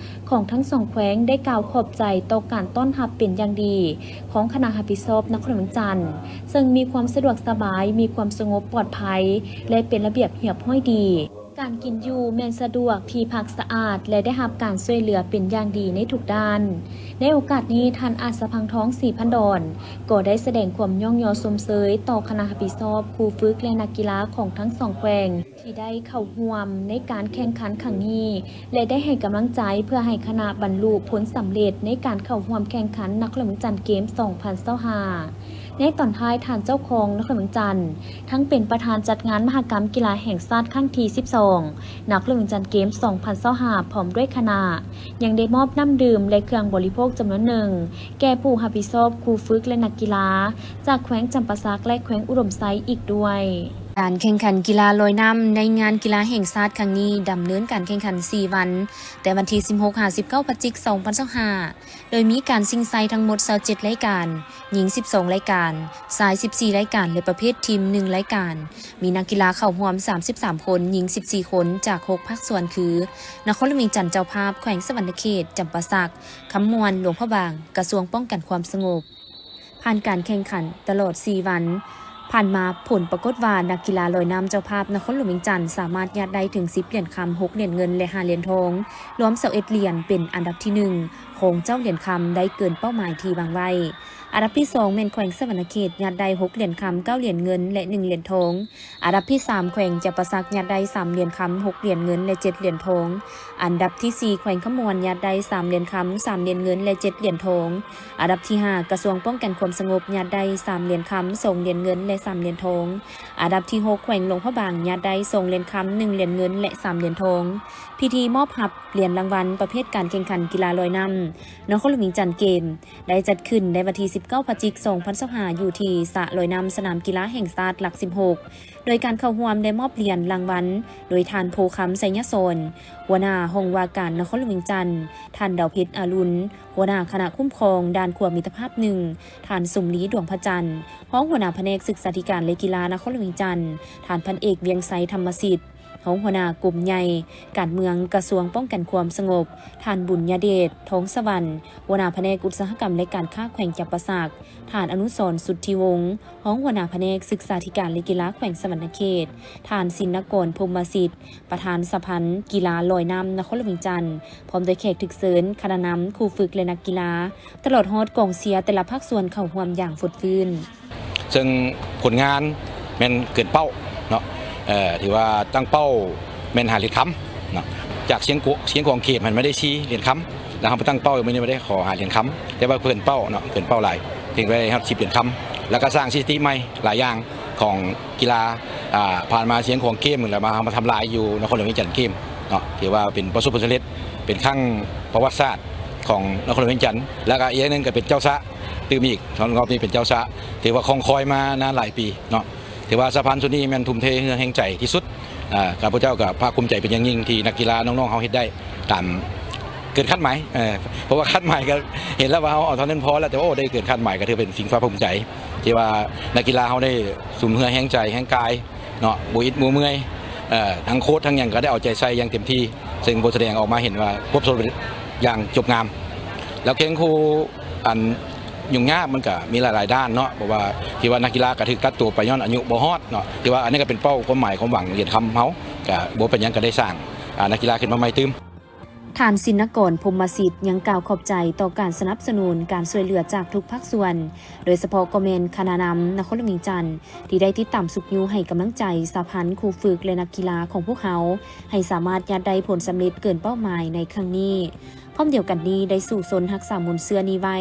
ຂອງທັງສອງແຂວງໄດ້ກ່າວຂອບໃຈຕໍ່ການຕ້ອນຮັບເປັນຢ່າງດີຂອງຄະນະຮັບຜິດຊອບນະຄອນຫຼວງວຽງຈັນ, ເຊິ່ງມີຄວາມສະດວກສະບາຍ, ມີຄວາມສະຫງົບປອດໄພ ແລະ ເປັນລະບຽບຮຽບຮ້ອຍດີ. ການກິນຢູ່ແມ່ນສະດວກ, ທີ່ພັກສະອາດ ແລະ ໄດ້ຮັບການຊ່ວຍເຫຼືອເປັນຢ່າງດີໃນທຸກດ້ານ. ໃນໂອກາດນີ້, ທ່ານ ອາດສະພັງທອງ ສີພັນດອນ ກໍໄດ້ສະແດງຄວາມຍ້ອງຍໍຊົມເຊີຍຕໍ່ຄະນະຮັບຜິດຊອບ, ຄູຝຶກ ແລະ ນັກກິລາຂອງທັງສອງແຂວງ ທີ່ໄດ້ເຂົ້າຮ່ວມໃນການແຂ່ງຂັນຄັ້ງນີ້ ແລະ ໄດ້ໃຫ້ກຳລັງໃຈເພື່ອໃຫ້ຄະນະບັນລຸຜົນສຳເລັດໃນການເຂົ້າຮ່ວມແຂ່ງຂັນນະຄອນຫຼວງວຽງຈັນເກມ ສອງພັນຊາວຫ້າ. ໃນຕອນທ້າຍ, ທ່ານເຈົ້າຄອງນະຄອນຫຼວງວຽງຈັນ ທັງເປັນປະທານຈັດງານມະຫະກຳກິລາແຫ່ງຊາດຄັ້ງທີສິບສອງ ນະຄອນຫຼວງວຽງຈັນເກມ ສອງພັນຊາວຫ້າ ພ້ອມດ້ວຍຄະນະ ຍັງໄດ້ມອບນ້ຳດື່ມ ແລະ ເຄື່ອງບໍລິໂພກຈຳນວນໜຶ່ງ ແກ່ຜູ້ຮັບຜິດຊອບ, ຄູຝຶກ ແລະ ນັກກິລາ ຈາກແຂວງຈຳປາສັກ ແລະ ແຂວງອຸດົມໄຊອີກດ້ວຍ. ການແຂ່ງຂັນກິລາລອຍນ້ຳໃນງານກິລາແຫ່ງຊາດຄັ້ງນີ້ ດຳເນີນການແຂ່ງຂັນສີ່ວັນ, ແຕ່ວັນທີສິບຫົກຫາສິບເກົ້າ ພະຈິກ ສອງພັນຊາວຫ້າ ໂດຍມີການຊິງໄຊທັງໝົດຊາວເຈັດລາຍການ, ຍິງສິບສອງລາຍການ, ຊາຍສິບສີ່ລາຍການ ແລະ ປະເພດທີມໜຶ່ງລາຍການ. ມີນັກກິລາເຂົ້າຮ່ວມສາມສິບສາມຄົນ, ຍິງສິບສີ່ຄົນ ຈາກຫົກພາກສ່ວນຄື ນະຄອນຫຼວງວຽງຈັນເຈົ້າພາບ, ແຂວງສະຫວັນນະເຂດ, ຈຳປາສັກ, ຄຳມ່ວນ, ຫຼວງພະບາງ, ກະຊວງປ້ອງກັນຄວາມສະຫງົບ. ຜ່ານການແຂ່ງຂັນຕະຫຼອດສີ່ວັນ, ຜ່ານມາຜົນປາກົດວ່ານັກກິລາລອຍນ້ຳເຈົ້າພາບນະຄອນຫຼວງວຽງຈັນ ສາມາດຍາດໄດ້ເຖິງສິບຫຼຽນຄຳ, ຫົກຫຼຽນເງິນ ແລະ ຫ້າຫຼຽນທອງ, ລວມຊາວເອັດຫຼຽນ, ເປັນອັນດັບທີໜຶ່ງຂອງເຈົ້າຫຼຽນຄຳ ໄດ້ເກີນເປົ້າໝາຍທີ່ວາງໄວ້. ອັນດັບທີສອງແມ່ນແຂວງສະຫວັນນະເຂດ ຍາດໄດ້ຫົກຫຼຽນຄຳ, ເກົ້າຫຼຽນເງິນ ແລະ ໜຶ່ງຫຼຽນທອງ. ອັນດັບທີສາມແຂວງຈຳປາສັກ ຍາດໄດ້ສາມຫຼຽນຄຳ, ຫົກຫຼຽນເງິນ ແລະ ເຈັດຫຼຽນທອງ. ອັນດັບທີສີ່ແຂວງຄຳມ່ວນ ຍາດໄດ້ສາມຫຼຽນຄຳ, ສາມຫຼຽນເງິນ ແລະ ເຈັດຫຼຽນທອງ. ອັນດັບທີຫ້າກະຊວງປ້ອງກັນຄວາມສະຫງົບ ຍາດໄດ້ສາມຫຼຽນຄຳ, ສອງຫຼຽນເງິນ ແລະ ສາມຫຼຽນທອງ. ອັນດັບທີຫົກແຂວງຫຼວງພະບາງ ຍາດໄດ້ສອງຫຼຽນຄຳ, ໜຶ່ງຫຼຽນເງິນ ແລະ ສາມຫຼຽນທອງ. ພິທີມອບຮັບຫຼຽນລາງວັນປະເພດການແຂ່ງຂັນກິລາລອຍນ້ຳ ນະຄອນຫຼວງວຽງຈັນເກມ ໄດ້ຈັດຂຶ້ນໃນວັນທີ ສິບເກົ້າ ພະຈິກ ສອງພັນຊາວຫ້າ ຢູ່ທີ່ສະລອຍນ້ຳສະໜາມກິລາແຫ່ງຊາດຫຼັກສິບຫົກ ໂດຍການເຂົ້າຮ່ວມໄດ້ມອບຫຼຽນລາງວັນໂດຍທ່ານ ໂພຄຳ ໄຊຍະສອນ ຫົວໜ້າຫ້ອງວ່າການນະຄອນຫຼວງວຽງຈັນ, ທ່ານ ດາວເພັດ ອາລຸນ ຫົວໜ້າຄະນະຄຸ້ມຄອງດ່ານຂົວມິດຕະພາບໜຶ່ງ, ທ່ານ ສົມລີ ດວງພະຈັນ ຮອງຫົວໜ້າພະແນກສຶກສາທິການ ແລະ ກິລານະຄອນຫຼວງວຽງຈັນ, ທ່ານ ພັນເອກ ວຽງໄຊ ທຳມະສິດ ຮອງຫົວໜ້າກົມໃຫຍ່ການເມືອງ ກະຊວງປ້ອງກັນຄວາມສະຫງົບ, ທ່ານ ບຸນຍະເດດ ທອງສະຫວັນ ຫົວໜ້າພະແນກອຸດສາຫະກຳ ແລະ ການຄ້າແຂວງຈຳປາສັກ, ທ່ານ ອະນຸສອນ ສຸດທິວົງ ຮອງຫົວໜ້າພະແນກສຶກສາທິການ ແລະ ກິລາແຂວງສະຫວັນນະເຂດ, ທ່ານ ສິນນະກອນ ພົມມະສິດ ປະທານສະຫະພັນກິລາລອຍນ້ຳນະຄອນຫຼວງວຽງຈັນ, ພ້ອມດ້ວຍແຂກຖືກເຊີນ, ຄະນະນຳ, ຄູຝຶກ ແລະ ນັກກິລາ, ຕະຫຼອດຮອດກອງເຊຍແຕ່ລະພາກສ່ວນເຂົ້າຮ່ວມຢ່າງຟົດຟື້ນ. ເຊິ່ງຜົນງານແມ່ນເກີນເປົ້າເນາະ, ເອີ ຖືວ່າຕັ້ງເປົ້າແມ່ນຫ້າຫຼຽນຄຳເນາະ, ຈາກຊຽງກວ- ຊຽງຂວາງເກມຫັ້ນມາໄດ້ສີ່ຫຼຽນຄຳ, ແລ້ວເຮົາໄປຕັ້ງເປົ້າມື້ນີ້ມາໄດ້ຂໍຫ້າຫຼຽນຄຳ, ແຕ່ວ່າເກີນເປົ້າເນາະ, ເກີນເປົ້າຫຼາຍ, ເຖິງໄດ້ຮອດສິບຫຼຽນຄຳ, ແລ້ວກໍສ້າງສະຖິຕິໃໝ່ຫຼາຍຢ່າງຂອງກິລາ, ອ່າ ຜ່ານມາຊຽງຂວາງເກມ ແລ້ວມາ ເຮົາມາທຳລາຍຢູ່ນະຄອນຫຼວງວຽງຈັນເກມເນາະ, ຖືວ່າເປັນປະສົບຜົນສຳເລັດ ເປັນຄັ້ງປະຫວັດສາດຂອງນະຄອນຫຼວງວຽງຈັນ, ແລ້ວກໍອີກຢ່າງໜຶ່ງກໍເປັນເຈົ້າຊະຕື່ມອີກ, ຮອບນີ້ເປັນເຈົ້າຊະ, ຖືວ່າຄອງຄອຍມານານຫຼາຍປີເນາະ. ຖືວ່າສະຫະພັນຊຸດນີ້ແມ່ນທຸ່ມເທເຫື່ອແຮງໃຈທີ່ສຸດ, ອາ ຂ້າພະເຈົ້າກໍພາກພູມໃຈເປັນຢ່າງຍິ່ງທີ່ນັກກິລານ້ອງໆເຮົາເຮັດໄດ້ຕາມເກີນຄາດໝາຍ, ເພາະວ່າຄາດໝາຍກໍເຫັນແລ້ວວ່າເຮົາເອົາເທົ່ານັ້ນພໍແລ້ວ, ແຕ່ວ່າ ໂອ້ ໄດ້ເກີນຄາດໝາຍ ກໍຖືເປັນສິ່ງພາກພູມໃຈ ທີ່ວ່ານັກກິລາເຮົາໄດ້ສຸມເຫື່ອແຮງໃຈແຮງກາຍ ເນາະ, ບໍ່ອິດບໍ່ເມື່ອຍ, ເອີ ທັງໂຄດທັງຫຍັງກໍໄດ້ເອົາໃຈໃສ່ຢ່າງເຕັມທີ່, ເຊິ່ງບໍ່ສະແດງອອກມາເຫັນວ່າປະສົບຜົນສຳເລັດຢ່າງຈົບງາມ. ແລ້ວເຄງຄູ່ອັນຫຍຸ້ງຍາກມັນກໍມີຫຼາຍໆດ້ານເນາະ, ເພາະວ່າທີ່ວ່ານັກກິລາກໍຖືກຕັດຕົວໄປຍ້ອນອາຍຸບໍ່ຮອດເນາະ, ທີ່ວ່າອັນນີ້ກໍເປັນເປົ້າຄວາມໝາຍຄວາມຫວັງຫຼຽນຄຳເຮົາ, ກໍບໍ່ເປັນຫຍັງ ກໍໄດ້ສ້າງ ອາ ນັກກິລາຂຶ້ນມາໃໝ່ຕື່ມ. ທ່ານ ສິນນະກອນ ພົມມະສິດ ຍັງກ່າວຂອບໃຈຕໍ່ການສະໜັບສະໜູນ, ການຊ່ວຍເຫຼືອຈາກທຸກພາກສ່ວນ, ໂດຍສະເພາະກໍແມ່ນຄະນະນຳນະຄອນຫຼວງວຽງຈັນ ທີ່ໄດ້ຕິດຕາມຊຸກຍູ້ໃຫ້ກຳລັງໃຈສະຫະພັນ, ຄູຝຶກ ແລະ ນັກກິລາຂອງພວກເຮົາ ໃຫ້ສາມາດຍາດໄດ້ຜົນສຳເລັດເກີນເປົ້າໝາຍໃນຄັ້ງນີ້. ພ້ອມດຽວກັນນີ້ ໄດ້ສູ້ຊົນຮັກສາມູນເຊື້ອນີ້ໄວ້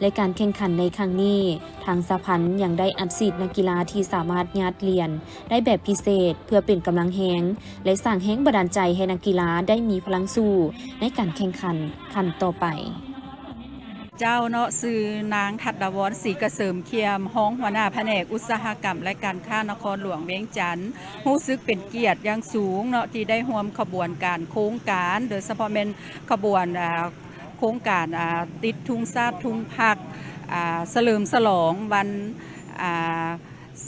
ແລະ ການແຂ່ງຂັນໃນຄັ້ງນີ້ ທາງສະຫະພັນຍັງໄດ້ອັດສີດນັກກິລາທີ່ສາມາດຍາດຫຼຽນໄດ້ແບບພິເສດ ເພື່ອເປັນກຳລັງແຮງ ແລະ ສ້າງແຮງບັນດານໃຈໃຫ້ນັກກິລາໄດ້ມີພະລັງສູ້ໃນການແຂ່ງຂັນຄັ້ງຕໍ່ໄປ. ເຈົ້າເນາະ, ຊື່ນາງ ທັດດາວອນ ສີກະເສີມຄຽມ, ຮອງຫົວໜ້າພະແນກອຸດສາຫະກຳ ແລະ ການຄ້ານະຄອນຫຼວງວຽງຈັນ. ຮູ້ສຶກເປັນກຽດຢ່າງສູງເນາະ ທີ່ໄດ້ຮ່ວມຂະບວນການໂຄງການ, ໂດຍສະເພາະແມ່ນຂະບວນ ອາ ໂຄງການ ອາ ຕິດທຸງຊາດທຸງພັກ ອາ ສະເຫຼີມສະຫຼອງວັນ ອາ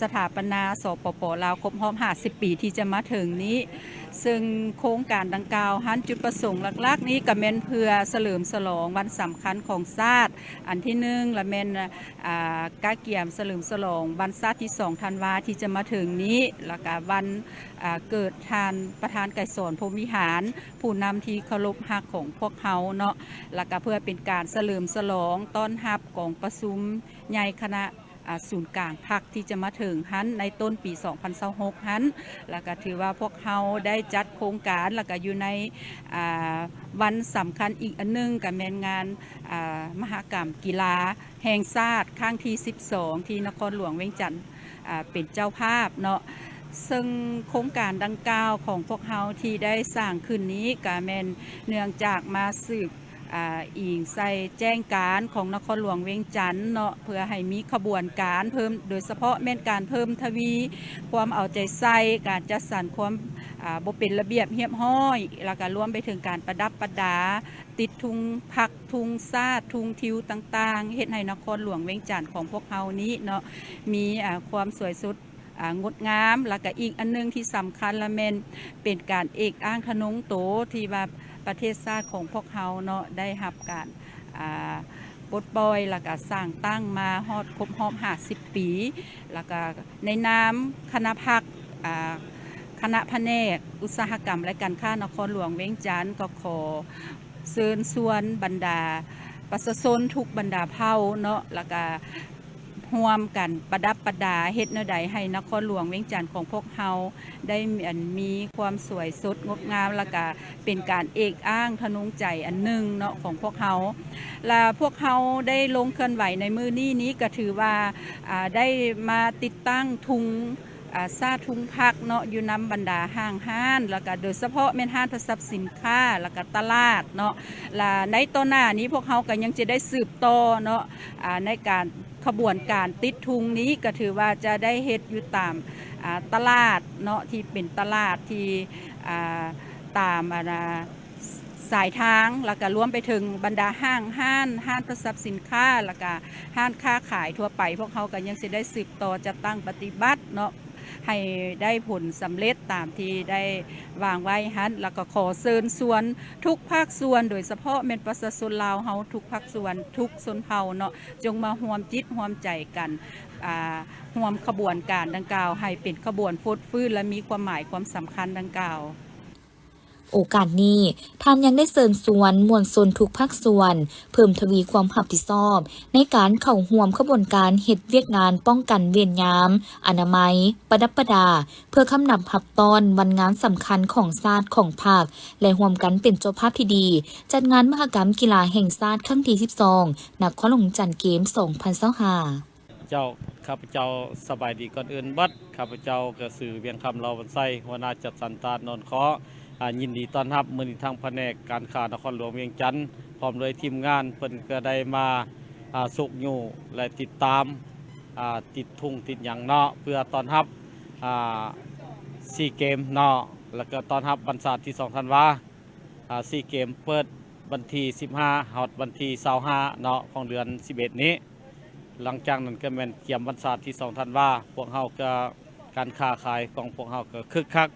ສະຖາປະນາ ສປປ ລາວ ຄົບຮອບຫ້າສິບປີທີ່ຈະມາເຖິງນີ້. ເຊິ່ງໂຄງການດັ່ງກ່າວຫັ້ນ ຈຸດປະສົງຫຼັກໆນີ້ກໍແມ່ນເພື່ອສະເຫຼີມສະຫຼອງວັນສຳຄັນຂອງຊາດ ອັນທີໜຶ່ງ ລະແມ່ນ ອາ ກະກຽມສະເຫຼີມສະຫຼອງວັນຊາດທີສອງທັນວາທີ່ຈະມາເຖິງນີ້, ລະກະວັນ ອາ ເກີດທ່ານປະທານໄກສອນ ພົມວິຫານ ຜູ້ນຳທີ່ເຄົາລົບຮັກຂອງພວກເຮົາເນາະ, ລະກະເພື່ອເປັນການສະເຫຼີມສະຫຼອງຕ້ອນຮັບກອງປະຊຸມໃຫຍ່ຄະນະ ອາ ສູນກາງພັກທີ່ຈະມາເຖິງຫັ້ນ ໃນຕົ້ນປີສອງພັນຊາວຫົກຫັ້ນ, ລະກະຖືວ່າພວກເຮົາໄດ້ຈັດໂຄງການ ລະກະຢູ່ໃນ ອາ ວັນສຳຄັນອີກອັນໜຶ່ງ ກະແມ່ນງານ ອາ ມະຫະກຳກິລາແຫ່ງຊາດຄັ້ງທີສິບສອງ ທີ່ນະຄອນຫຼວງວຽງຈັນ ອາ ເປັນເຈົ້າພາບເນາະ. ເຊິ່ງໂຄງການດັ່ງກ່າວຂອງພວກເຮົາທີ່ໄດ້ສ້າງຂຶ້ນນີ້ ກະແມ່ນເນື່ອງຈາກມາສືບ ອາ ອີງໃສ່ແຈ້ງການຂອງນະຄອນຫຼວງວຽງຈັນເນາະ, ເພື່ອໃຫ້ມີຂະບວນການເພີ່ມ, ໂດຍສະເພາະແມ່ນການເພີ່ມທະວີຄວາມເອົາໃຈໃສ່, ການຈັດສັນຄວາມ ອາ ບໍ່ເປັນລະບຽບຮຽບຮ້ອຍ, ລະກະລວມໄປເຖິງການປະດັບປະດາ ຕິດທຸງພັກ, ທຸງຊາດ, ທຸງທິວຕ່າງໆ, ເຮັດໃຫ້ນະຄອນຫຼວງວຽງຈັນຂອງພວກເຮົານີ້ເນາະ ມີ ອາ ຄວາມສວຍສົດ ອາ ງົດງາມ, ລະກະອີກອັນໜຶ່ງທີ່ສຳຄັນລະແມ່ນເປັນການເອກອ້າງທະນົງໂຕ ທີ່ວ່າປະເທດຊາດຂອງພວກເຮົາເນາະ ໄດ້ຮັບການ ອາ ປົດປ່ອຍ ລະກະສ້າງຕັ້ງມາຮອດຄົບຮອບຫ້າສິບປີ, ລະກະໃນນາມຄະນະພັກ ອາ ຄະນະພະແນກອຸດສາຫະກຳ ແລະ ການຄ້ານະຄອນຫຼວງວຽງຈັນ ກໍຂໍເຊີນຊວນບັນດາປະຊາຊົນທຸກບັນດາເຜົ່າເນາະ ລະກະ ຮ່ວມກັນປະດັບປະດາ ເຮັດແນວໃດໃຫ້ນະຄອນຫຼວງວຽງຈັນຂອງພວກເຮົາໄດ້ ອັນ ມີຄວາມສວຍສົດງົດງາມ ລະກະເປັນການເອກອ້າງທະນົງໃຈອັນໜຶ່ງເນາະຂອງພວກເຮົາ. ລະພວກເຮົາໄດ້ລົງເຄື່ອນໄຫວໃນມື້ນີ້ນີ້ ກະຖືວ່າ ອາ ໄດ້ມາຕິດຕັ້ງທຸງ ອາ ຊາທຸງຜັກເນາະ ຢູ່ນຳບັນດາຫ້າງຮ້ານ ແລ້ວກະໂດຍສະເພາະແມ່ນຮ້ານໂທລະສັບສິນຄ້າ ແລ້ວກະຕະຫຼາດເນາະ ແລະ ໃນຕໍ່ໜ້ານີ້ພວກເຮົາກະຍັງຈະໄດ້ສືບຕໍ່ເນາະ ອາ ໃນການຂະບວນການຕິດທຸງນີ້ ກະຖືວ່າຈະໄດ້ເຮັດຢູ່ຕາມ ອາ ຕະຫຼາດເນາະ ທີ່ເປັນຕະຫຼາດທີ່ ອາ ຕາມ ອາ ສາຍທາງ ແລ້ວກະລວມໄປເຖິງບັນດາຫ້າງຮ້ານ, ຮ້ານໂທລະສັບສິນຄ້າ ແລ້ວກະຮ້ານຄ້າຂາຍທົ່ວໄປ, ພວກເຮົາກະຍັງຊິໄດ້ສືບຕໍ່ຈັດຕັ້ງປະຕິບັດເນາະ ໃຫ້ໄດ້ຜົນສຳເລັດຕາມທີ່ໄດ້ວາງໄວ້ຫັ້ນ. ແລ້ວກະຂໍເຊີນຊວນທຸກພາກສ່ວນ ໂດຍສະເພາະແມ່ນປະຊາຊົນລາວເຮົາທຸກພາກສ່ວນ ທຸກຊົນເຜົ່າເນາະ ຈົ່ງມາຮ່ວມຈິດຮ່ວມໃຈກັນ ອາ ຮ່ວມຂະບວນການດັ່ງກ່າວ ໃຫ້ເປັນຂະບວນຟົດຟື້ນ ແລະ ມີຄວາມໝາຍຄວາມສຳຄັນດັ່ງກ່າວ. ໂອກາດນີ້ ທ່ານຍັງໄດ້ເຊີນຊວນມວນຊົນທຸກພາກສ່ວນ ເພີ່ມທະວີຄວາມຮັບຜິດຊອບ ໃນການເຂົ້າຮ່ວມຂະບວນການເຮັດວຽກງານປ້ອງກັນເວນຍາມ, ອະນາໄມ, ປະດັບປະດາ ເພື່ອຄຳນັບຮັບຕ້ອນວັນງານສຳຄັນຂອງຊາດ, ຂອງພັກ ແລະ ຮ່ວມກັນເປັນເຈົ້າພາບທີ່ດີ ຈັດງານມະຫະກຳກິລາແຫ່ງຊາດຄັ້ງທີສິບສອງ ນະຄອນຫຼວງວຽງຈັນເກມສອງພັນຊາວຫ້າ. ເຈົ້າ ຂ້າພະເຈົ້າສະບາຍດີ. ກ່ອນອື່ນເບິດ ຂ້າພະເຈົ້າກະຊື່ ວຽງຄຳ ລາວວັນໄຊ ຫົວໜ້າຈັດສັນຕະຫຼາດໂນນເຄາະ ອາ ຍິນດີຕ້ອນຮັບ. ມື້ນີ້ທາງພະແນກການຄ້ານະຄອນຫຼວງວຽງຈັນ ພ້ອມດ້ວຍທີມງານ ເພິ່ນກະໄດ້ມາ ອາ ຊຸກຍູ້ ແລະ ຕິດຕາມ ອາ ຕິດທຸງຕິດຫຍັງເນາະ ເພື່ອຕ້ອນຮັບ ອາ ຊີເກມເນາະ ແລ້ວກະຕ້ອນຮັບວັນຊາດທີສອງທັນວາ ອາ ຊີເກມເປີດວັນທີສິບຫ້າ ຮອດວັນທີຊາວຫ້າເນາະ ຂອງເດືອນສິບເອັດນີ້. ຫຼັງຈາກນັ້ນກະແມ່ນກຽມວັນຊາດທີສອງທັນວາ ພວກເຮົາກະ ການຄ້າຂາຍຂອງພວກເຮົາກະຄຶກຄັກ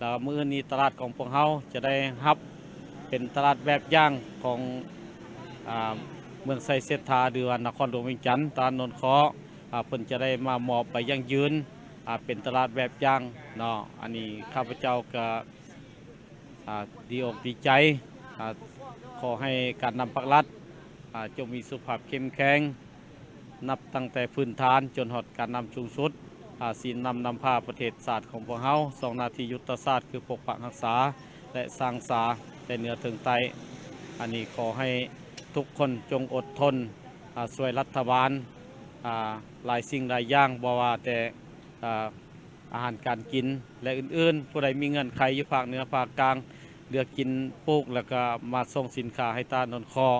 ແລ້ວມື້ອື່ນນີ້ຕະຫຼາດຂອງພວກເຮົາຈະໄດ້ຮັບເປັນຕະຫຼາດແບບຢ່າງຂອງ ອາ ເມືອງໄຊເສດຖາ ຫຼືວ່ານະຄອນຫຼວງວຽງຈັນ ຕະຫຼາດໂນນເຄາະ ອາ ເພິ່ນຈະໄດ້ມາມອບໃບຢັ້ງຢືນ ອາ ເປັນຕະຫຼາດແບບຢ່າງເນາະ. ອັນນີ້ຂ້າພະເຈົ້າກະ ອາ ດີອົກດີໃຈ ອາ ຂໍໃຫ້ການນຳພັກລັດ ອາ ຈົ່ງມີສຸຂະພາບເຂັ້ມແຂງ ນັບຕັ້ງແຕ່ພື້ນຖານຈົນຮອດການນຳສູງສຸດ ອາ ຊີ້ນຳນຳພາປະເທດຊາດຂອງພວກເຮົາ ສອງໜ້າທີ່ຍຸດທະສາດຄືປົກປັກຮັກສາ ແລະ ສ້າງສາ ແຕ່ເໜືອເຖິງໃຕ້. ອັນນີ້ຂໍໃຫ້ທຸກຄົນຈົ່ງອົດທົນ ອາ ຊ່ວຍລັດຖະບານ ອາ ຫຼາຍສິ່ງຫຼາຍຢ່າງ ບໍ່ວ່າແຕ່ ອາ ອາຫານການກິນ ແລະ ອື່ນໆ. ຜູ້ໃດມີເງື່ອນໄຂຢູ່ພາກເໜືອພາກກາງ ເລືອກກິນປູກ ແລ້ວກະມາສົ່ງສິນຄ້າໃຫ້ຕະຫຼາດໂນນເຄາະ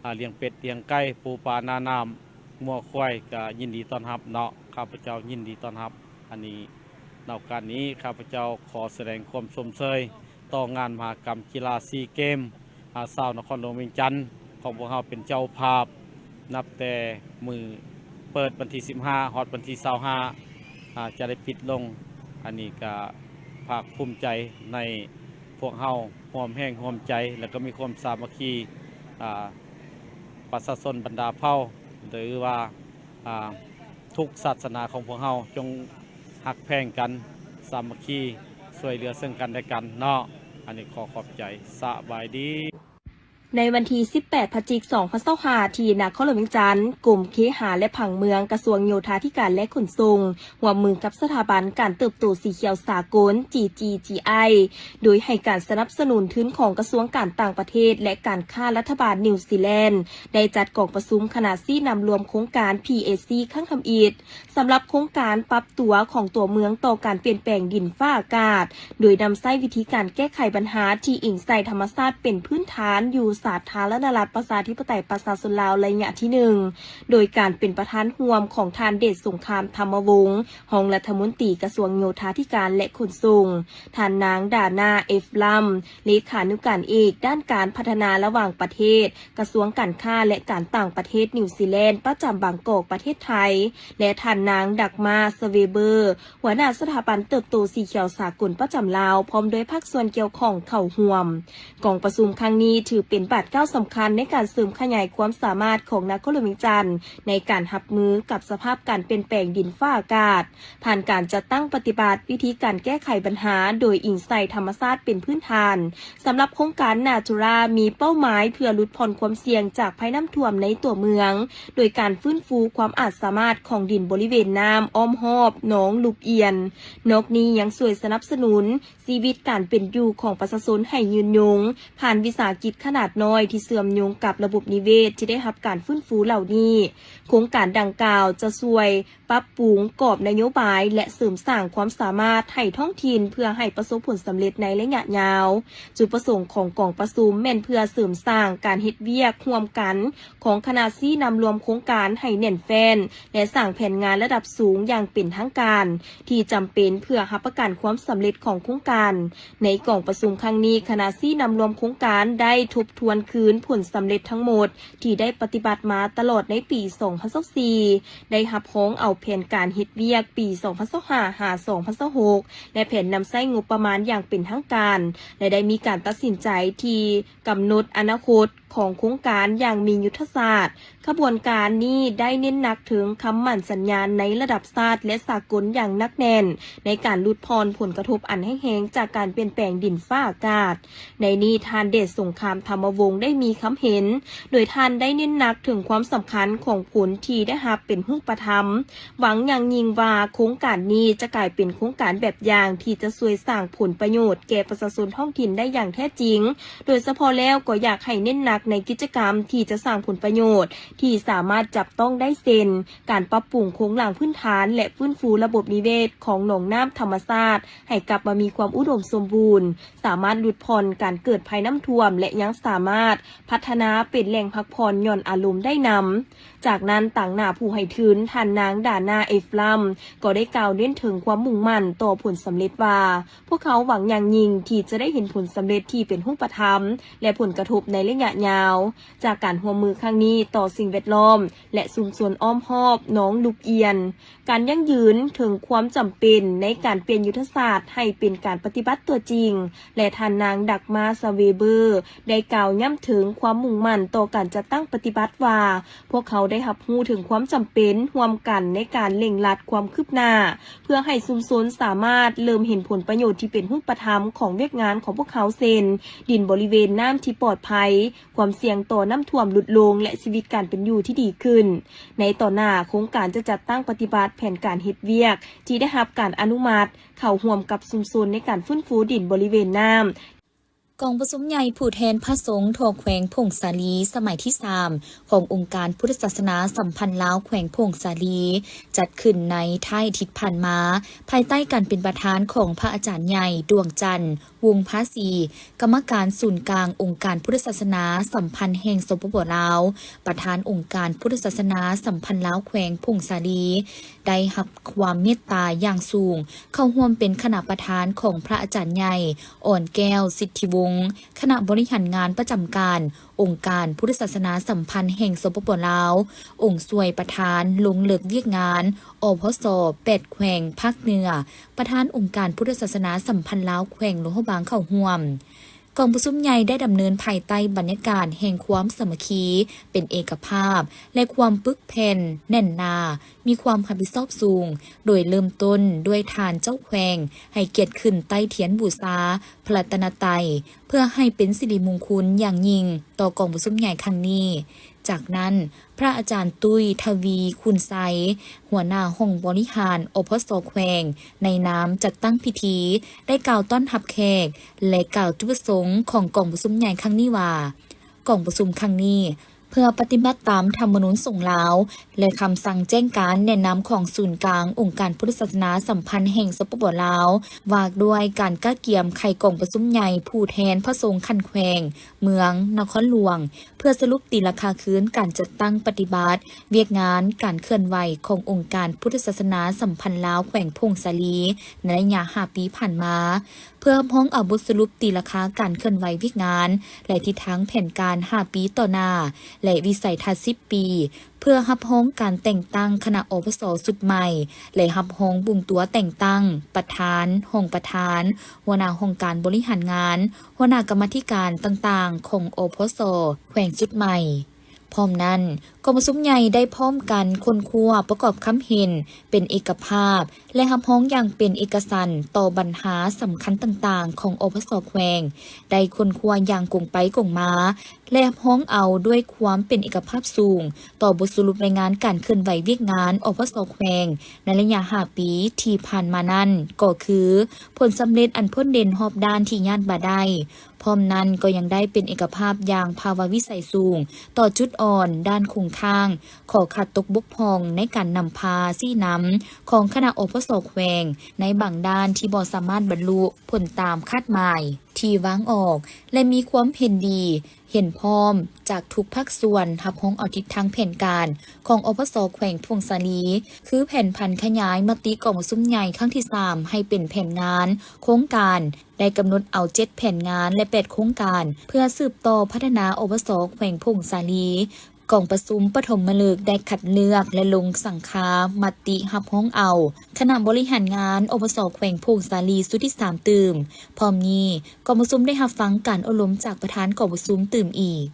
ອາ ລ້ຽງເປັດລ້ຽງໄກ່ ປູປານານ້ຳ ງົວຄວາຍ ກະຍິນດີຕ້ອນຮັບເນາະ. ຂ້າພະເຈົ້າຍິນດີຕ້ອນຮັບ. ອັນນີ້ ໃນໂອກາດນີ້ ຂ້າພະເຈົ້າຂໍສະແດງຄວາມຊົມເຊີຍຕໍ່ງານມະຫະກຳກິລາຊີເກມ ອາ ຊາວນະຄອນຫຼວງວຽງຈັນ ຂອງພວກເຮົາເປັນເຈົ້າພາບ ນັບແຕ່ມື້ເປີດວັນທີສິບຫ້າ ຮອດວັນທີຊາວຫ້າ ອາ ຈະໄດ້ປິດລົງ. ອັນນີ້ກະພາກພູມໃຈໃນພວກເຮົາຮ່ວມແຮງຮ່ວມໃຈ ແລ້ວກະມີຄວາມສາມັກຄີ ອາ ປະຊາຊົນບັນດາເຜົ່າ ຫຼືວ່າ ອາ ທຸກສາສະໜາຂອງພວກເຮົາ ຈົ່ງຮັກແພງກັນ ສາມັກຄີ ຊ່ວຍເຫຼືອເຊິ່ງກັນແລະກັນເນາະ. ອັນນີ້ຂໍຂອບໃຈ. ສະບາຍດີ. ໃນວັນທີສິບແປດ ພະຈິກ ສອງພັນຊາວຫ້າ ທີ່ນະຄອນຫຼວງວຽງຈັນ, ກົມເຄຫະ ແລະ ຜັງເມືອງ, ກະຊວງໂຍທາທິການ ແລະ ຂົນສົ່ງ ຮ່ວມມືກັບສະຖາບັນການເຕີບໂຕສີຂຽວສາກົນ GGGI ໂດຍໃຫ້ການສະໜັບສະໜູນທຶນຂອງກະຊວງການຕ່າງປະເທດ ແລະ ການຄ້າລັດຖະບານນິວຊີແລນ ໄດ້ຈັດກອງປະຊຸມຄະນະຊີ້ນຳລວມໂຄງການ PAC ຄັ້ງທຳອິດ ສຳລັບໂຄງການປັບຕົວຂອງຕົວເມືອງຕໍ່ການປ່ຽນແປງດິນຟ້າອາກາດ ໂດຍນຳໃຊ້ວິທີການແກ້ໄຂບັນຫາທີ່ອີງໃສ່ທຳມະຊາດເປັນພື້ນຖານຢູ່ສາທາລະນະລັດ ປະຊາທິປະໄຕ ປະຊາຊົນລາວ ໄລຍະທີໜຶ່ງ ໂດຍການເປັນປະທານຮ່ວມຂອງທ່ານ ເດດສົງຄາມ ທຳມະວົງ ຮອງລັດຖະມົນຕີກະຊວງໂຍທາທິການ ແລະ ຂົນສົ່ງ, ທ່ານນາງ ດານາ ເອັຟ ລຳ ເລຂານຸການເອກດ້ານການພັດທະນາລະຫວ່າງປະເທດ ກະຊວງການຄ້າ ແລະ ການຕ່າງປະເທດນິວຊີແລນ ປະຈຳບາງກອກ ປະເທດໄທ ແລະ ທ່ານນາງ ດັກມາ ສະເວເບີ ຫົວໜ້າສະຖາບັນເຕີບໂຕສີຂຽວສາກົນປະຈຳລາວ ພ້ອມດ້ວຍພາກສ່ວນກ່ຽວຂ້ອງເຂົ້າຮ່ວມ. ກອງປະຊຸມຄັ້ງນີ້ຖືເປັນບາດກ້າວສຳຄັນໃນການເສີມຂະຫຍາຍຄວາມສາມາດຂອງນະຄອນຫຼວງວຽງຈັນ ໃນການຮັບມືກັບສະພາບການປ່ຽນແປງດິນຟ້າອາກາດ ຜ່ານການຈັດຕັ້ງປະຕິບັດວິທີການແກ້ໄຂບັນຫາໂດຍອີງໃສ່ທຳມະຊາດເປັນພື້ນຖານ. ສຳລັບໂຄງການນາທູຣາມີເປົ້າໝາຍເພື່ອຫຼຸດຜ່ອນຄວາມສ່ຽງຈາກໄພນ້ຳຖ້ວມໃນຕົວເມືອງ ໂດຍການຟື້ນຟູຄວາມອາດສາມາດຂອງດິນບໍລິເວນນ້ຳອ້ອມຮອບໜອງລູບອຽນ. ນອກນີ້ຍັງຊ່ວຍສະໜັບສະໜູນຊີວິດການເປັນຢູ່ຂອງປະຊາຊົນໃຫ້ຍືນຍົງ ຜ່ານວິສາຫະກິດຂະໜາດ ນ້ອຍທີ່ເຊື່ອມໂຍງກັບລະບົບນິເວດທີ່ໄດ້ຮັບການຟື້ນຟູເຫຼົ່ານີ້. ໂຄງການດັ່ງກ່າວຈະຊ່ວຍປັບປຸງກອບນະໂຍບາຍ ແລະ ເສີມສ້າງຄວາມສາມາດໃຫ້ທ້ອງຖິ່ນ ເພື່ອໃຫ້ປະສົບຜົນສຳເລັດໃນໄລຍະຍາວ. ຈຸດປະສົງຂອງກອງປະຊຸມແມ່ນເພື່ອເສີມສ້າງການເຮັດວຽກຮ່ວມກັນຂອງຄະນະຊີ້ນຳລວມໂຄງການໃຫ້ແໜ້ນແຟ້ນ ແລະ ສ້າງແຜນງານລະດັບສູງຢ່າງເປັນທາງການ ທີ່ຈຳເປັນເພື່ອຮັບປະກັນຄວາມສຳເລັດຂອງໂຄງການ. ໃນກອງປະຊຸມຄັ້ງນີ້, ຄະນະຊີ້ນຳລວມໂຄງການໄດ້ທົບທວນຄືນຜົນສຳເລັດທັງໝົດທີ່ໄດ້ປະຕິບັດມາຕະຫຼອດໃນປີສອງພັນຊາວສີ່, ໄດ້ຮັບຮອງເອົາແຜນການເຮັດວຽກປີສອງພັນຊາວຫ້າ ຫາ ສອງພັນຊາວຫົກ ແລະ ແຜນນຳໃຊ້ງົບປະມານຢ່າງເປັນທາງການ ແລະ ໄດ້ມີການຕັດສິນໃຈທີ່ກຳນົດອະນາຄົດຂອງໂຄງການຢ່າງມີຍຸດທະສາດ. ຂະບວນການນີ້ໄດ້ເນັ້ນໜັກເຖິງຄຳໝັ້ນສັນຍາໃນລະດັບຊາດ ແລະ ສາກົນຢ່າງໜັກແໜ້ນ ໃນການຫຼຸດຜ່ອນຜົນກະທົບອັນຮ້າຍແຮງຈາກການປ່ຽນແປງດິນຟ້າອາກາດ. ໃນນີ້, ທ່ານ ເດດສົງຄາມ ທຳມະວົງ ໄດ້ມີຄຳເຫັນ, ໂດຍທ່ານໄດ້ເນັ້ນໜັກເຖິງຄວາມສຳຄັນຂອງຜົນທີ່ໄດ້ຮັບເປັນຮູບປະທຳ, ຫວັງຢ່າງຍິ່ງວ່າໂຄງການນີ້ຈະກາຍເປັນໂຄງການແບບຢ່າງທີ່ຈະຊ່ວຍສ້າງຜົນປະໂຫຍດແກ່ປະຊາຊົນທ້ອງຖິ່ນໄດ້ຢ່າງແທ້ຈິງ. ໂດຍສະເພາະແລ້ວກໍຢາກໃຫ້ເນັ້ນໜັກໃນກິດຈະກຳທີ່ຈະສ້າງຜົນປະໂຫຍດທີ່ສາມາດຈັບຕ້ອງໄດ້ ເຊັ່ນ ການປັບປຸງໂຄງລ່າງພື້ນຖານ ແລະ ຟື້ນຟູລະບົບນິເວດຂອງໜອງນ້ຳທຳມະຊາດໃຫ້ກັບມາມີຄວາມອຸດົມສົມບູນ, ສາມາດຫຼຸດຜ່ອນການເກີດໄພນ້ຳຖ້ວມ ແລະ ຍັງສາມາດພັດທະນາເປັນແຫຼ່ງພັກຜ່ອນຢ່ອນອາລົມໄດ້ນຳ. ຈາກນັ້ນ, ຕາງໜ້າຜູ້ໃຫ້ທຶນ, ທ່ານນາງ ດານາ ເອຟຣາມ ກໍໄດ້ກ່າວເນັ້ນເຖິງຄວາມມຸ່ງໝັ້ນຕໍ່ຜົນສຳເລັດວ່າ, ພວກເຂົາຫວັງຢ່າງຍິ່ງທີ່ຈະໄດ້ເຫັນຜົນສຳເລັດທີ່ເປັນຮູບປະທຳ ແລະ ຜົນກະທົບໃນໄລຍະຍາວ ຈາກການຮ່ວມມືຄັ້ງນີ້ຕໍ່ສິ່ງແວດລ້ອມ ແລະ ຊຸມຊົນອ້ອມຮອບໜອງລູກອຽນ, ການຢັ້ງຢືນເຖິງຄວາມຈຳເປັນໃນການປ່ຽນຍຸດທະສາດໃຫ້ເປັນການປະຕິບັດຕົວຈິງ ແລະ ທ່ານນາງ ດັກມາ ຊາເວເບີ ໄດ້ກ່າວຢ້ຳເຖິງຄວາມມຸ່ງໝັ້ນຕໍ່ການຈັດຕັ້ງປະຕິບັດວ່າ, ພວກເຂົາໄດ້ຮັບຮູ້ເຖິງຄວາມຈຳເປັນຮ່ວມກັນໃນການເລັ່ງລັດຄວາມຄືບໜ້າ ເພື່ອໃຫ້ຊຸມຊົນສາມາດເລີ່ມເຫັນຜົນປະໂຫຍດທີ່ເປັນຮູບປະທຳຂອງວຽກງານຂອງພວກເຂົາ ເຊັ່ນ ດິນບໍລິເວນນ້ຳທີ່ປອດໄພ, ຄວາມສ່ຽງຕໍ່ນ້ຳຖ້ວມຫຼຸດລົງ ແລະ ຊີວິດການເປັນຢູ່ທີ່ດີຂຶ້ນ. ໃນຕໍ່ໜ້າ, ໂຄງການຈະຈັດຕັ້ງປະຕິບັດແຜນການເຮັດວຽກທີ່ໄດ້ຮັບການອະນຸມັດ ເຂົ້າຮ່ວມກັບຊຸມຊົນໃນການຟື້ນຟູດິນບໍລິເວນນ້ຳ. ກອງປະຊຸມໃຫຍ່ຜູ້ແທນພະສົງທົ່ວແຂວງຜົ້ງສາລີ ສະໄໝທີສາມ ຂອງອົງການພຸດທະສາສະໜາສຳພັນລາວແຂວງຜົ້ງສາລີ ຈັດຂຶ້ນໃນທ້າຍອາທິດຜ່ານມາ, ພາຍໃຕ້ການເປັນປະທານຂອງພະອາຈານໃຫຍ່ ດວງຈັນ ວົງພາສີ, ກຳມະການສູນກາງອົງການພຸດທະສາສະໜາສຳພັນແຫ່ງ ສປປ ລາວ, ປະທານອົງການພຸດທະສາສະໜາສຳພັນລາວແຂວງຜົ້ງສາລີ, ໄດ້ຮັບຄວາມເມດຕາຢ່າງສູງ ເຂົ້າຮ່ວມເປັນຄະນະປະທານຂອງພະອາຈານໃຫຍ່ ອ່ອນແກ້ວ ສິດທິວົງ, ຄະນະບໍລິຫານງານປະຈຳການ ອົງການພຸດທະສາສະໜາສຳພັນແຫ່ງ ສປປ ລາວ, ອົງຊ່ວຍປະທານລົງເລິກວຽກງານ ອພສ ແປດແຂວງພາກເໜືອ, ປະທານອົງການພຸດທະສາສະໜາສຳພັນລາວແຂວງຫຼວງພະບາງເຂົ້າຮ່ວມ. ກອງປະຊຸມໃຫຍ່ໄດ້ດຳເນີນພາຍໃຕ້ບັນຍາກາດແຫ່ງຄວາມສາມັກຄີ, ເປັນເອກະພາບ ແລະ ຄວາມປຶກແຜ່ນແໜ້ນໜາ, ມີຄວາມຮັບຜິດຊອບສູງ, ໂດຍເລີ່ມຕົ້ນດ້ວຍທ່ານເຈົ້າແຂວງໃຫ້ກຽດຂຶ້ນໃຕ້ທຽນບູຊາພະລັດຕະນະໄຕ ເພື່ອໃຫ້ເປັນສິລິມຸງຄຸນຢ່າງຍິ່ງຕໍ່ກອງປະຊຸມໃຫຍ່ຄັ້ງນີ້. ຈາກນັ້ນ, ພະອາຈານຕຸ້ຍ ທະວີ ຄຸນໄຊ, ຫົວໜ້າຫ້ອງບໍລິຫານ ອພສ ແຂວງ ໃນນາມຈັດຕັ້ງພິທີ ໄດ້ກ່າວຕ້ອນຮັບແຂກ ແລະ ກ່າວຈຸດປະສົງຂອງກອງປະຊຸມໃຫຍ່ຄັ້ງນີ້ວ່າ, ກອງປະຊຸມຄັ້ງນີ້ ເພື່ອປະຕິບັດຕາມທຳມະນູນສົງລາວ ແລະ ຄຳສັ່ງແຈ້ງການແນະນຳຂອງສູນກາງອົງການພຸດທະສາສະໜາສຳພັນແຫ່ງ ສປປ ລາວ ວ່າດ້ວຍການກະກຽມໄຂກອງປະຊຸມໃຫຍ່ຜູ້ແທນພະສົງຂັ້ນແຂວງ, ເມືອງ, ນະຄອນຫຼວງ ເພື່ອສະຫຼຸບຕີລາຄາຄືນການຈັດຕັ້ງປະຕິບັດວຽກງານການເຄື່ອນໄຫວຂອງອົງການພຸດທະສາສະໜາສຳພັນລາວແຂວງຜົ້ງສາລີ ໃນໄລຍະຫ້າປີຜ່ານມາ, ເພື່ອຮັບຮອງເອົາບົດສະຫຼຸບຕີລາຄາການເຄື່ອນໄຫວວຽກງານ ແລະ ທິດທາງແຜນການຫ້າປີຕໍ່ໜ້າ ແລະ ວິໄສທັດສິບປີ, ເພື່ອຮັບຮອງການແຕ່ງຕັ້ງຄະນະ ອພສ ຊຸດໃໝ່ ແລະ ຮັບຮອງບຸງຕົວແຕ່ງຕັ້ງປະທານ, ຮອງປະທານ, ຫົວໜ້າຫ້ອງການບໍລິຫານງານ, ຫົວໜ້າກຳມາທິການຕ່າງໆຂອງ ອພສ ແຂວງຊຸດໃໝ່. ພ້ອມນັ້ນ, ກອງປະຊຸມໃຫຍ່ໄດ້ພ້ອມກັນຄົ້ນຄວ້າປະກອບຄຳເຫັນເປັນເອກະພາບ ແລະ ຮັບຮອງຢ່າງເປັນເອກະສັນຕໍ່ບັນຫາສຳຄັນຕ່າງໆຂອງ ອພສ ແຂວງ, ໄດ້ຄົ້ນຄວ້າຢ່າງກົງໄປກົງມາ ແລະ ຮັບຮອງເອົາດ້ວຍຄວາມເປັນເອກະພາບສູງຕໍ່ບົດສະຫຼຸບລາຍງານການເຄື່ອນໄຫວວຽກງານ ອພສ ແຂວງ ໃນໄລຍະຫ້າປີທີ່ຜ່ານມານັ້ນ ກໍຄືຜົນສຳເລັດອັນພົ້ນເດັ່ນຮອບດ້ານທີ່ຍາດບໍ່ໄດ້. ພ້ອມນັ້ນກໍຍັງໄດ້ເປັນເອກະພາບຢ່າງພາວະວິໄສສູງຕໍ່ຈຸດອ່ອນດ້ານຄົງຄ້າງ, ຂໍ້ຂາດຕົກບົກຜ່ອງໃນການນຳພາຊີ້ນຳຂອງຄະນະ ອພສ ແຂວງ ໃນບາງດ້ານທີ່ບໍ່ສາມາດບັນລຸຜົນຕາມຄາດໝາຍທີ່ວາງອອກ ແລະ ມີຄວາມເຫັນດີເຫັນພ້ອມຈາກທຸກພາກສ່ວນ ຮັບຮອງເອົາທິດທາງແຜນການຂອງ ອພສ ແຂວງຜົ້ງສາລີ ຄືແຜນຜັນຂະຫຍາຍມະຕິກອງປະຊຸມໃຫຍ່ຄັ້ງທີສາມ ໃຫ້ເປັນແຜນງານໂຄງການ, ໄດ້ກຳນົດເອົາເຈັດແຜນງານ ແລະ ແປດໂຄງການ ເພື່ອສືບຕໍ່ພັດທະນາ ອພສ ແຂວງຜົ້ງສາລີ. ກອງປະຊຸມປະຖົມມະລຶກໄດ້ຄັດເລືອກ ແລະ ລົງສັງຄາມະຕິຮັບຮອງເອົາຄະນະບໍລິຫານງານ ອພສ ແຂວງຜົ້ງສາລີຊຸດທີສາມຕື່ມ. ພ້ອມນີ້ ກອງປະຊຸມໄດ້ຮັບຟັງການໂອ້ລົມຈາກປະທານກອງປະຊຸມຕື່ມອີກ.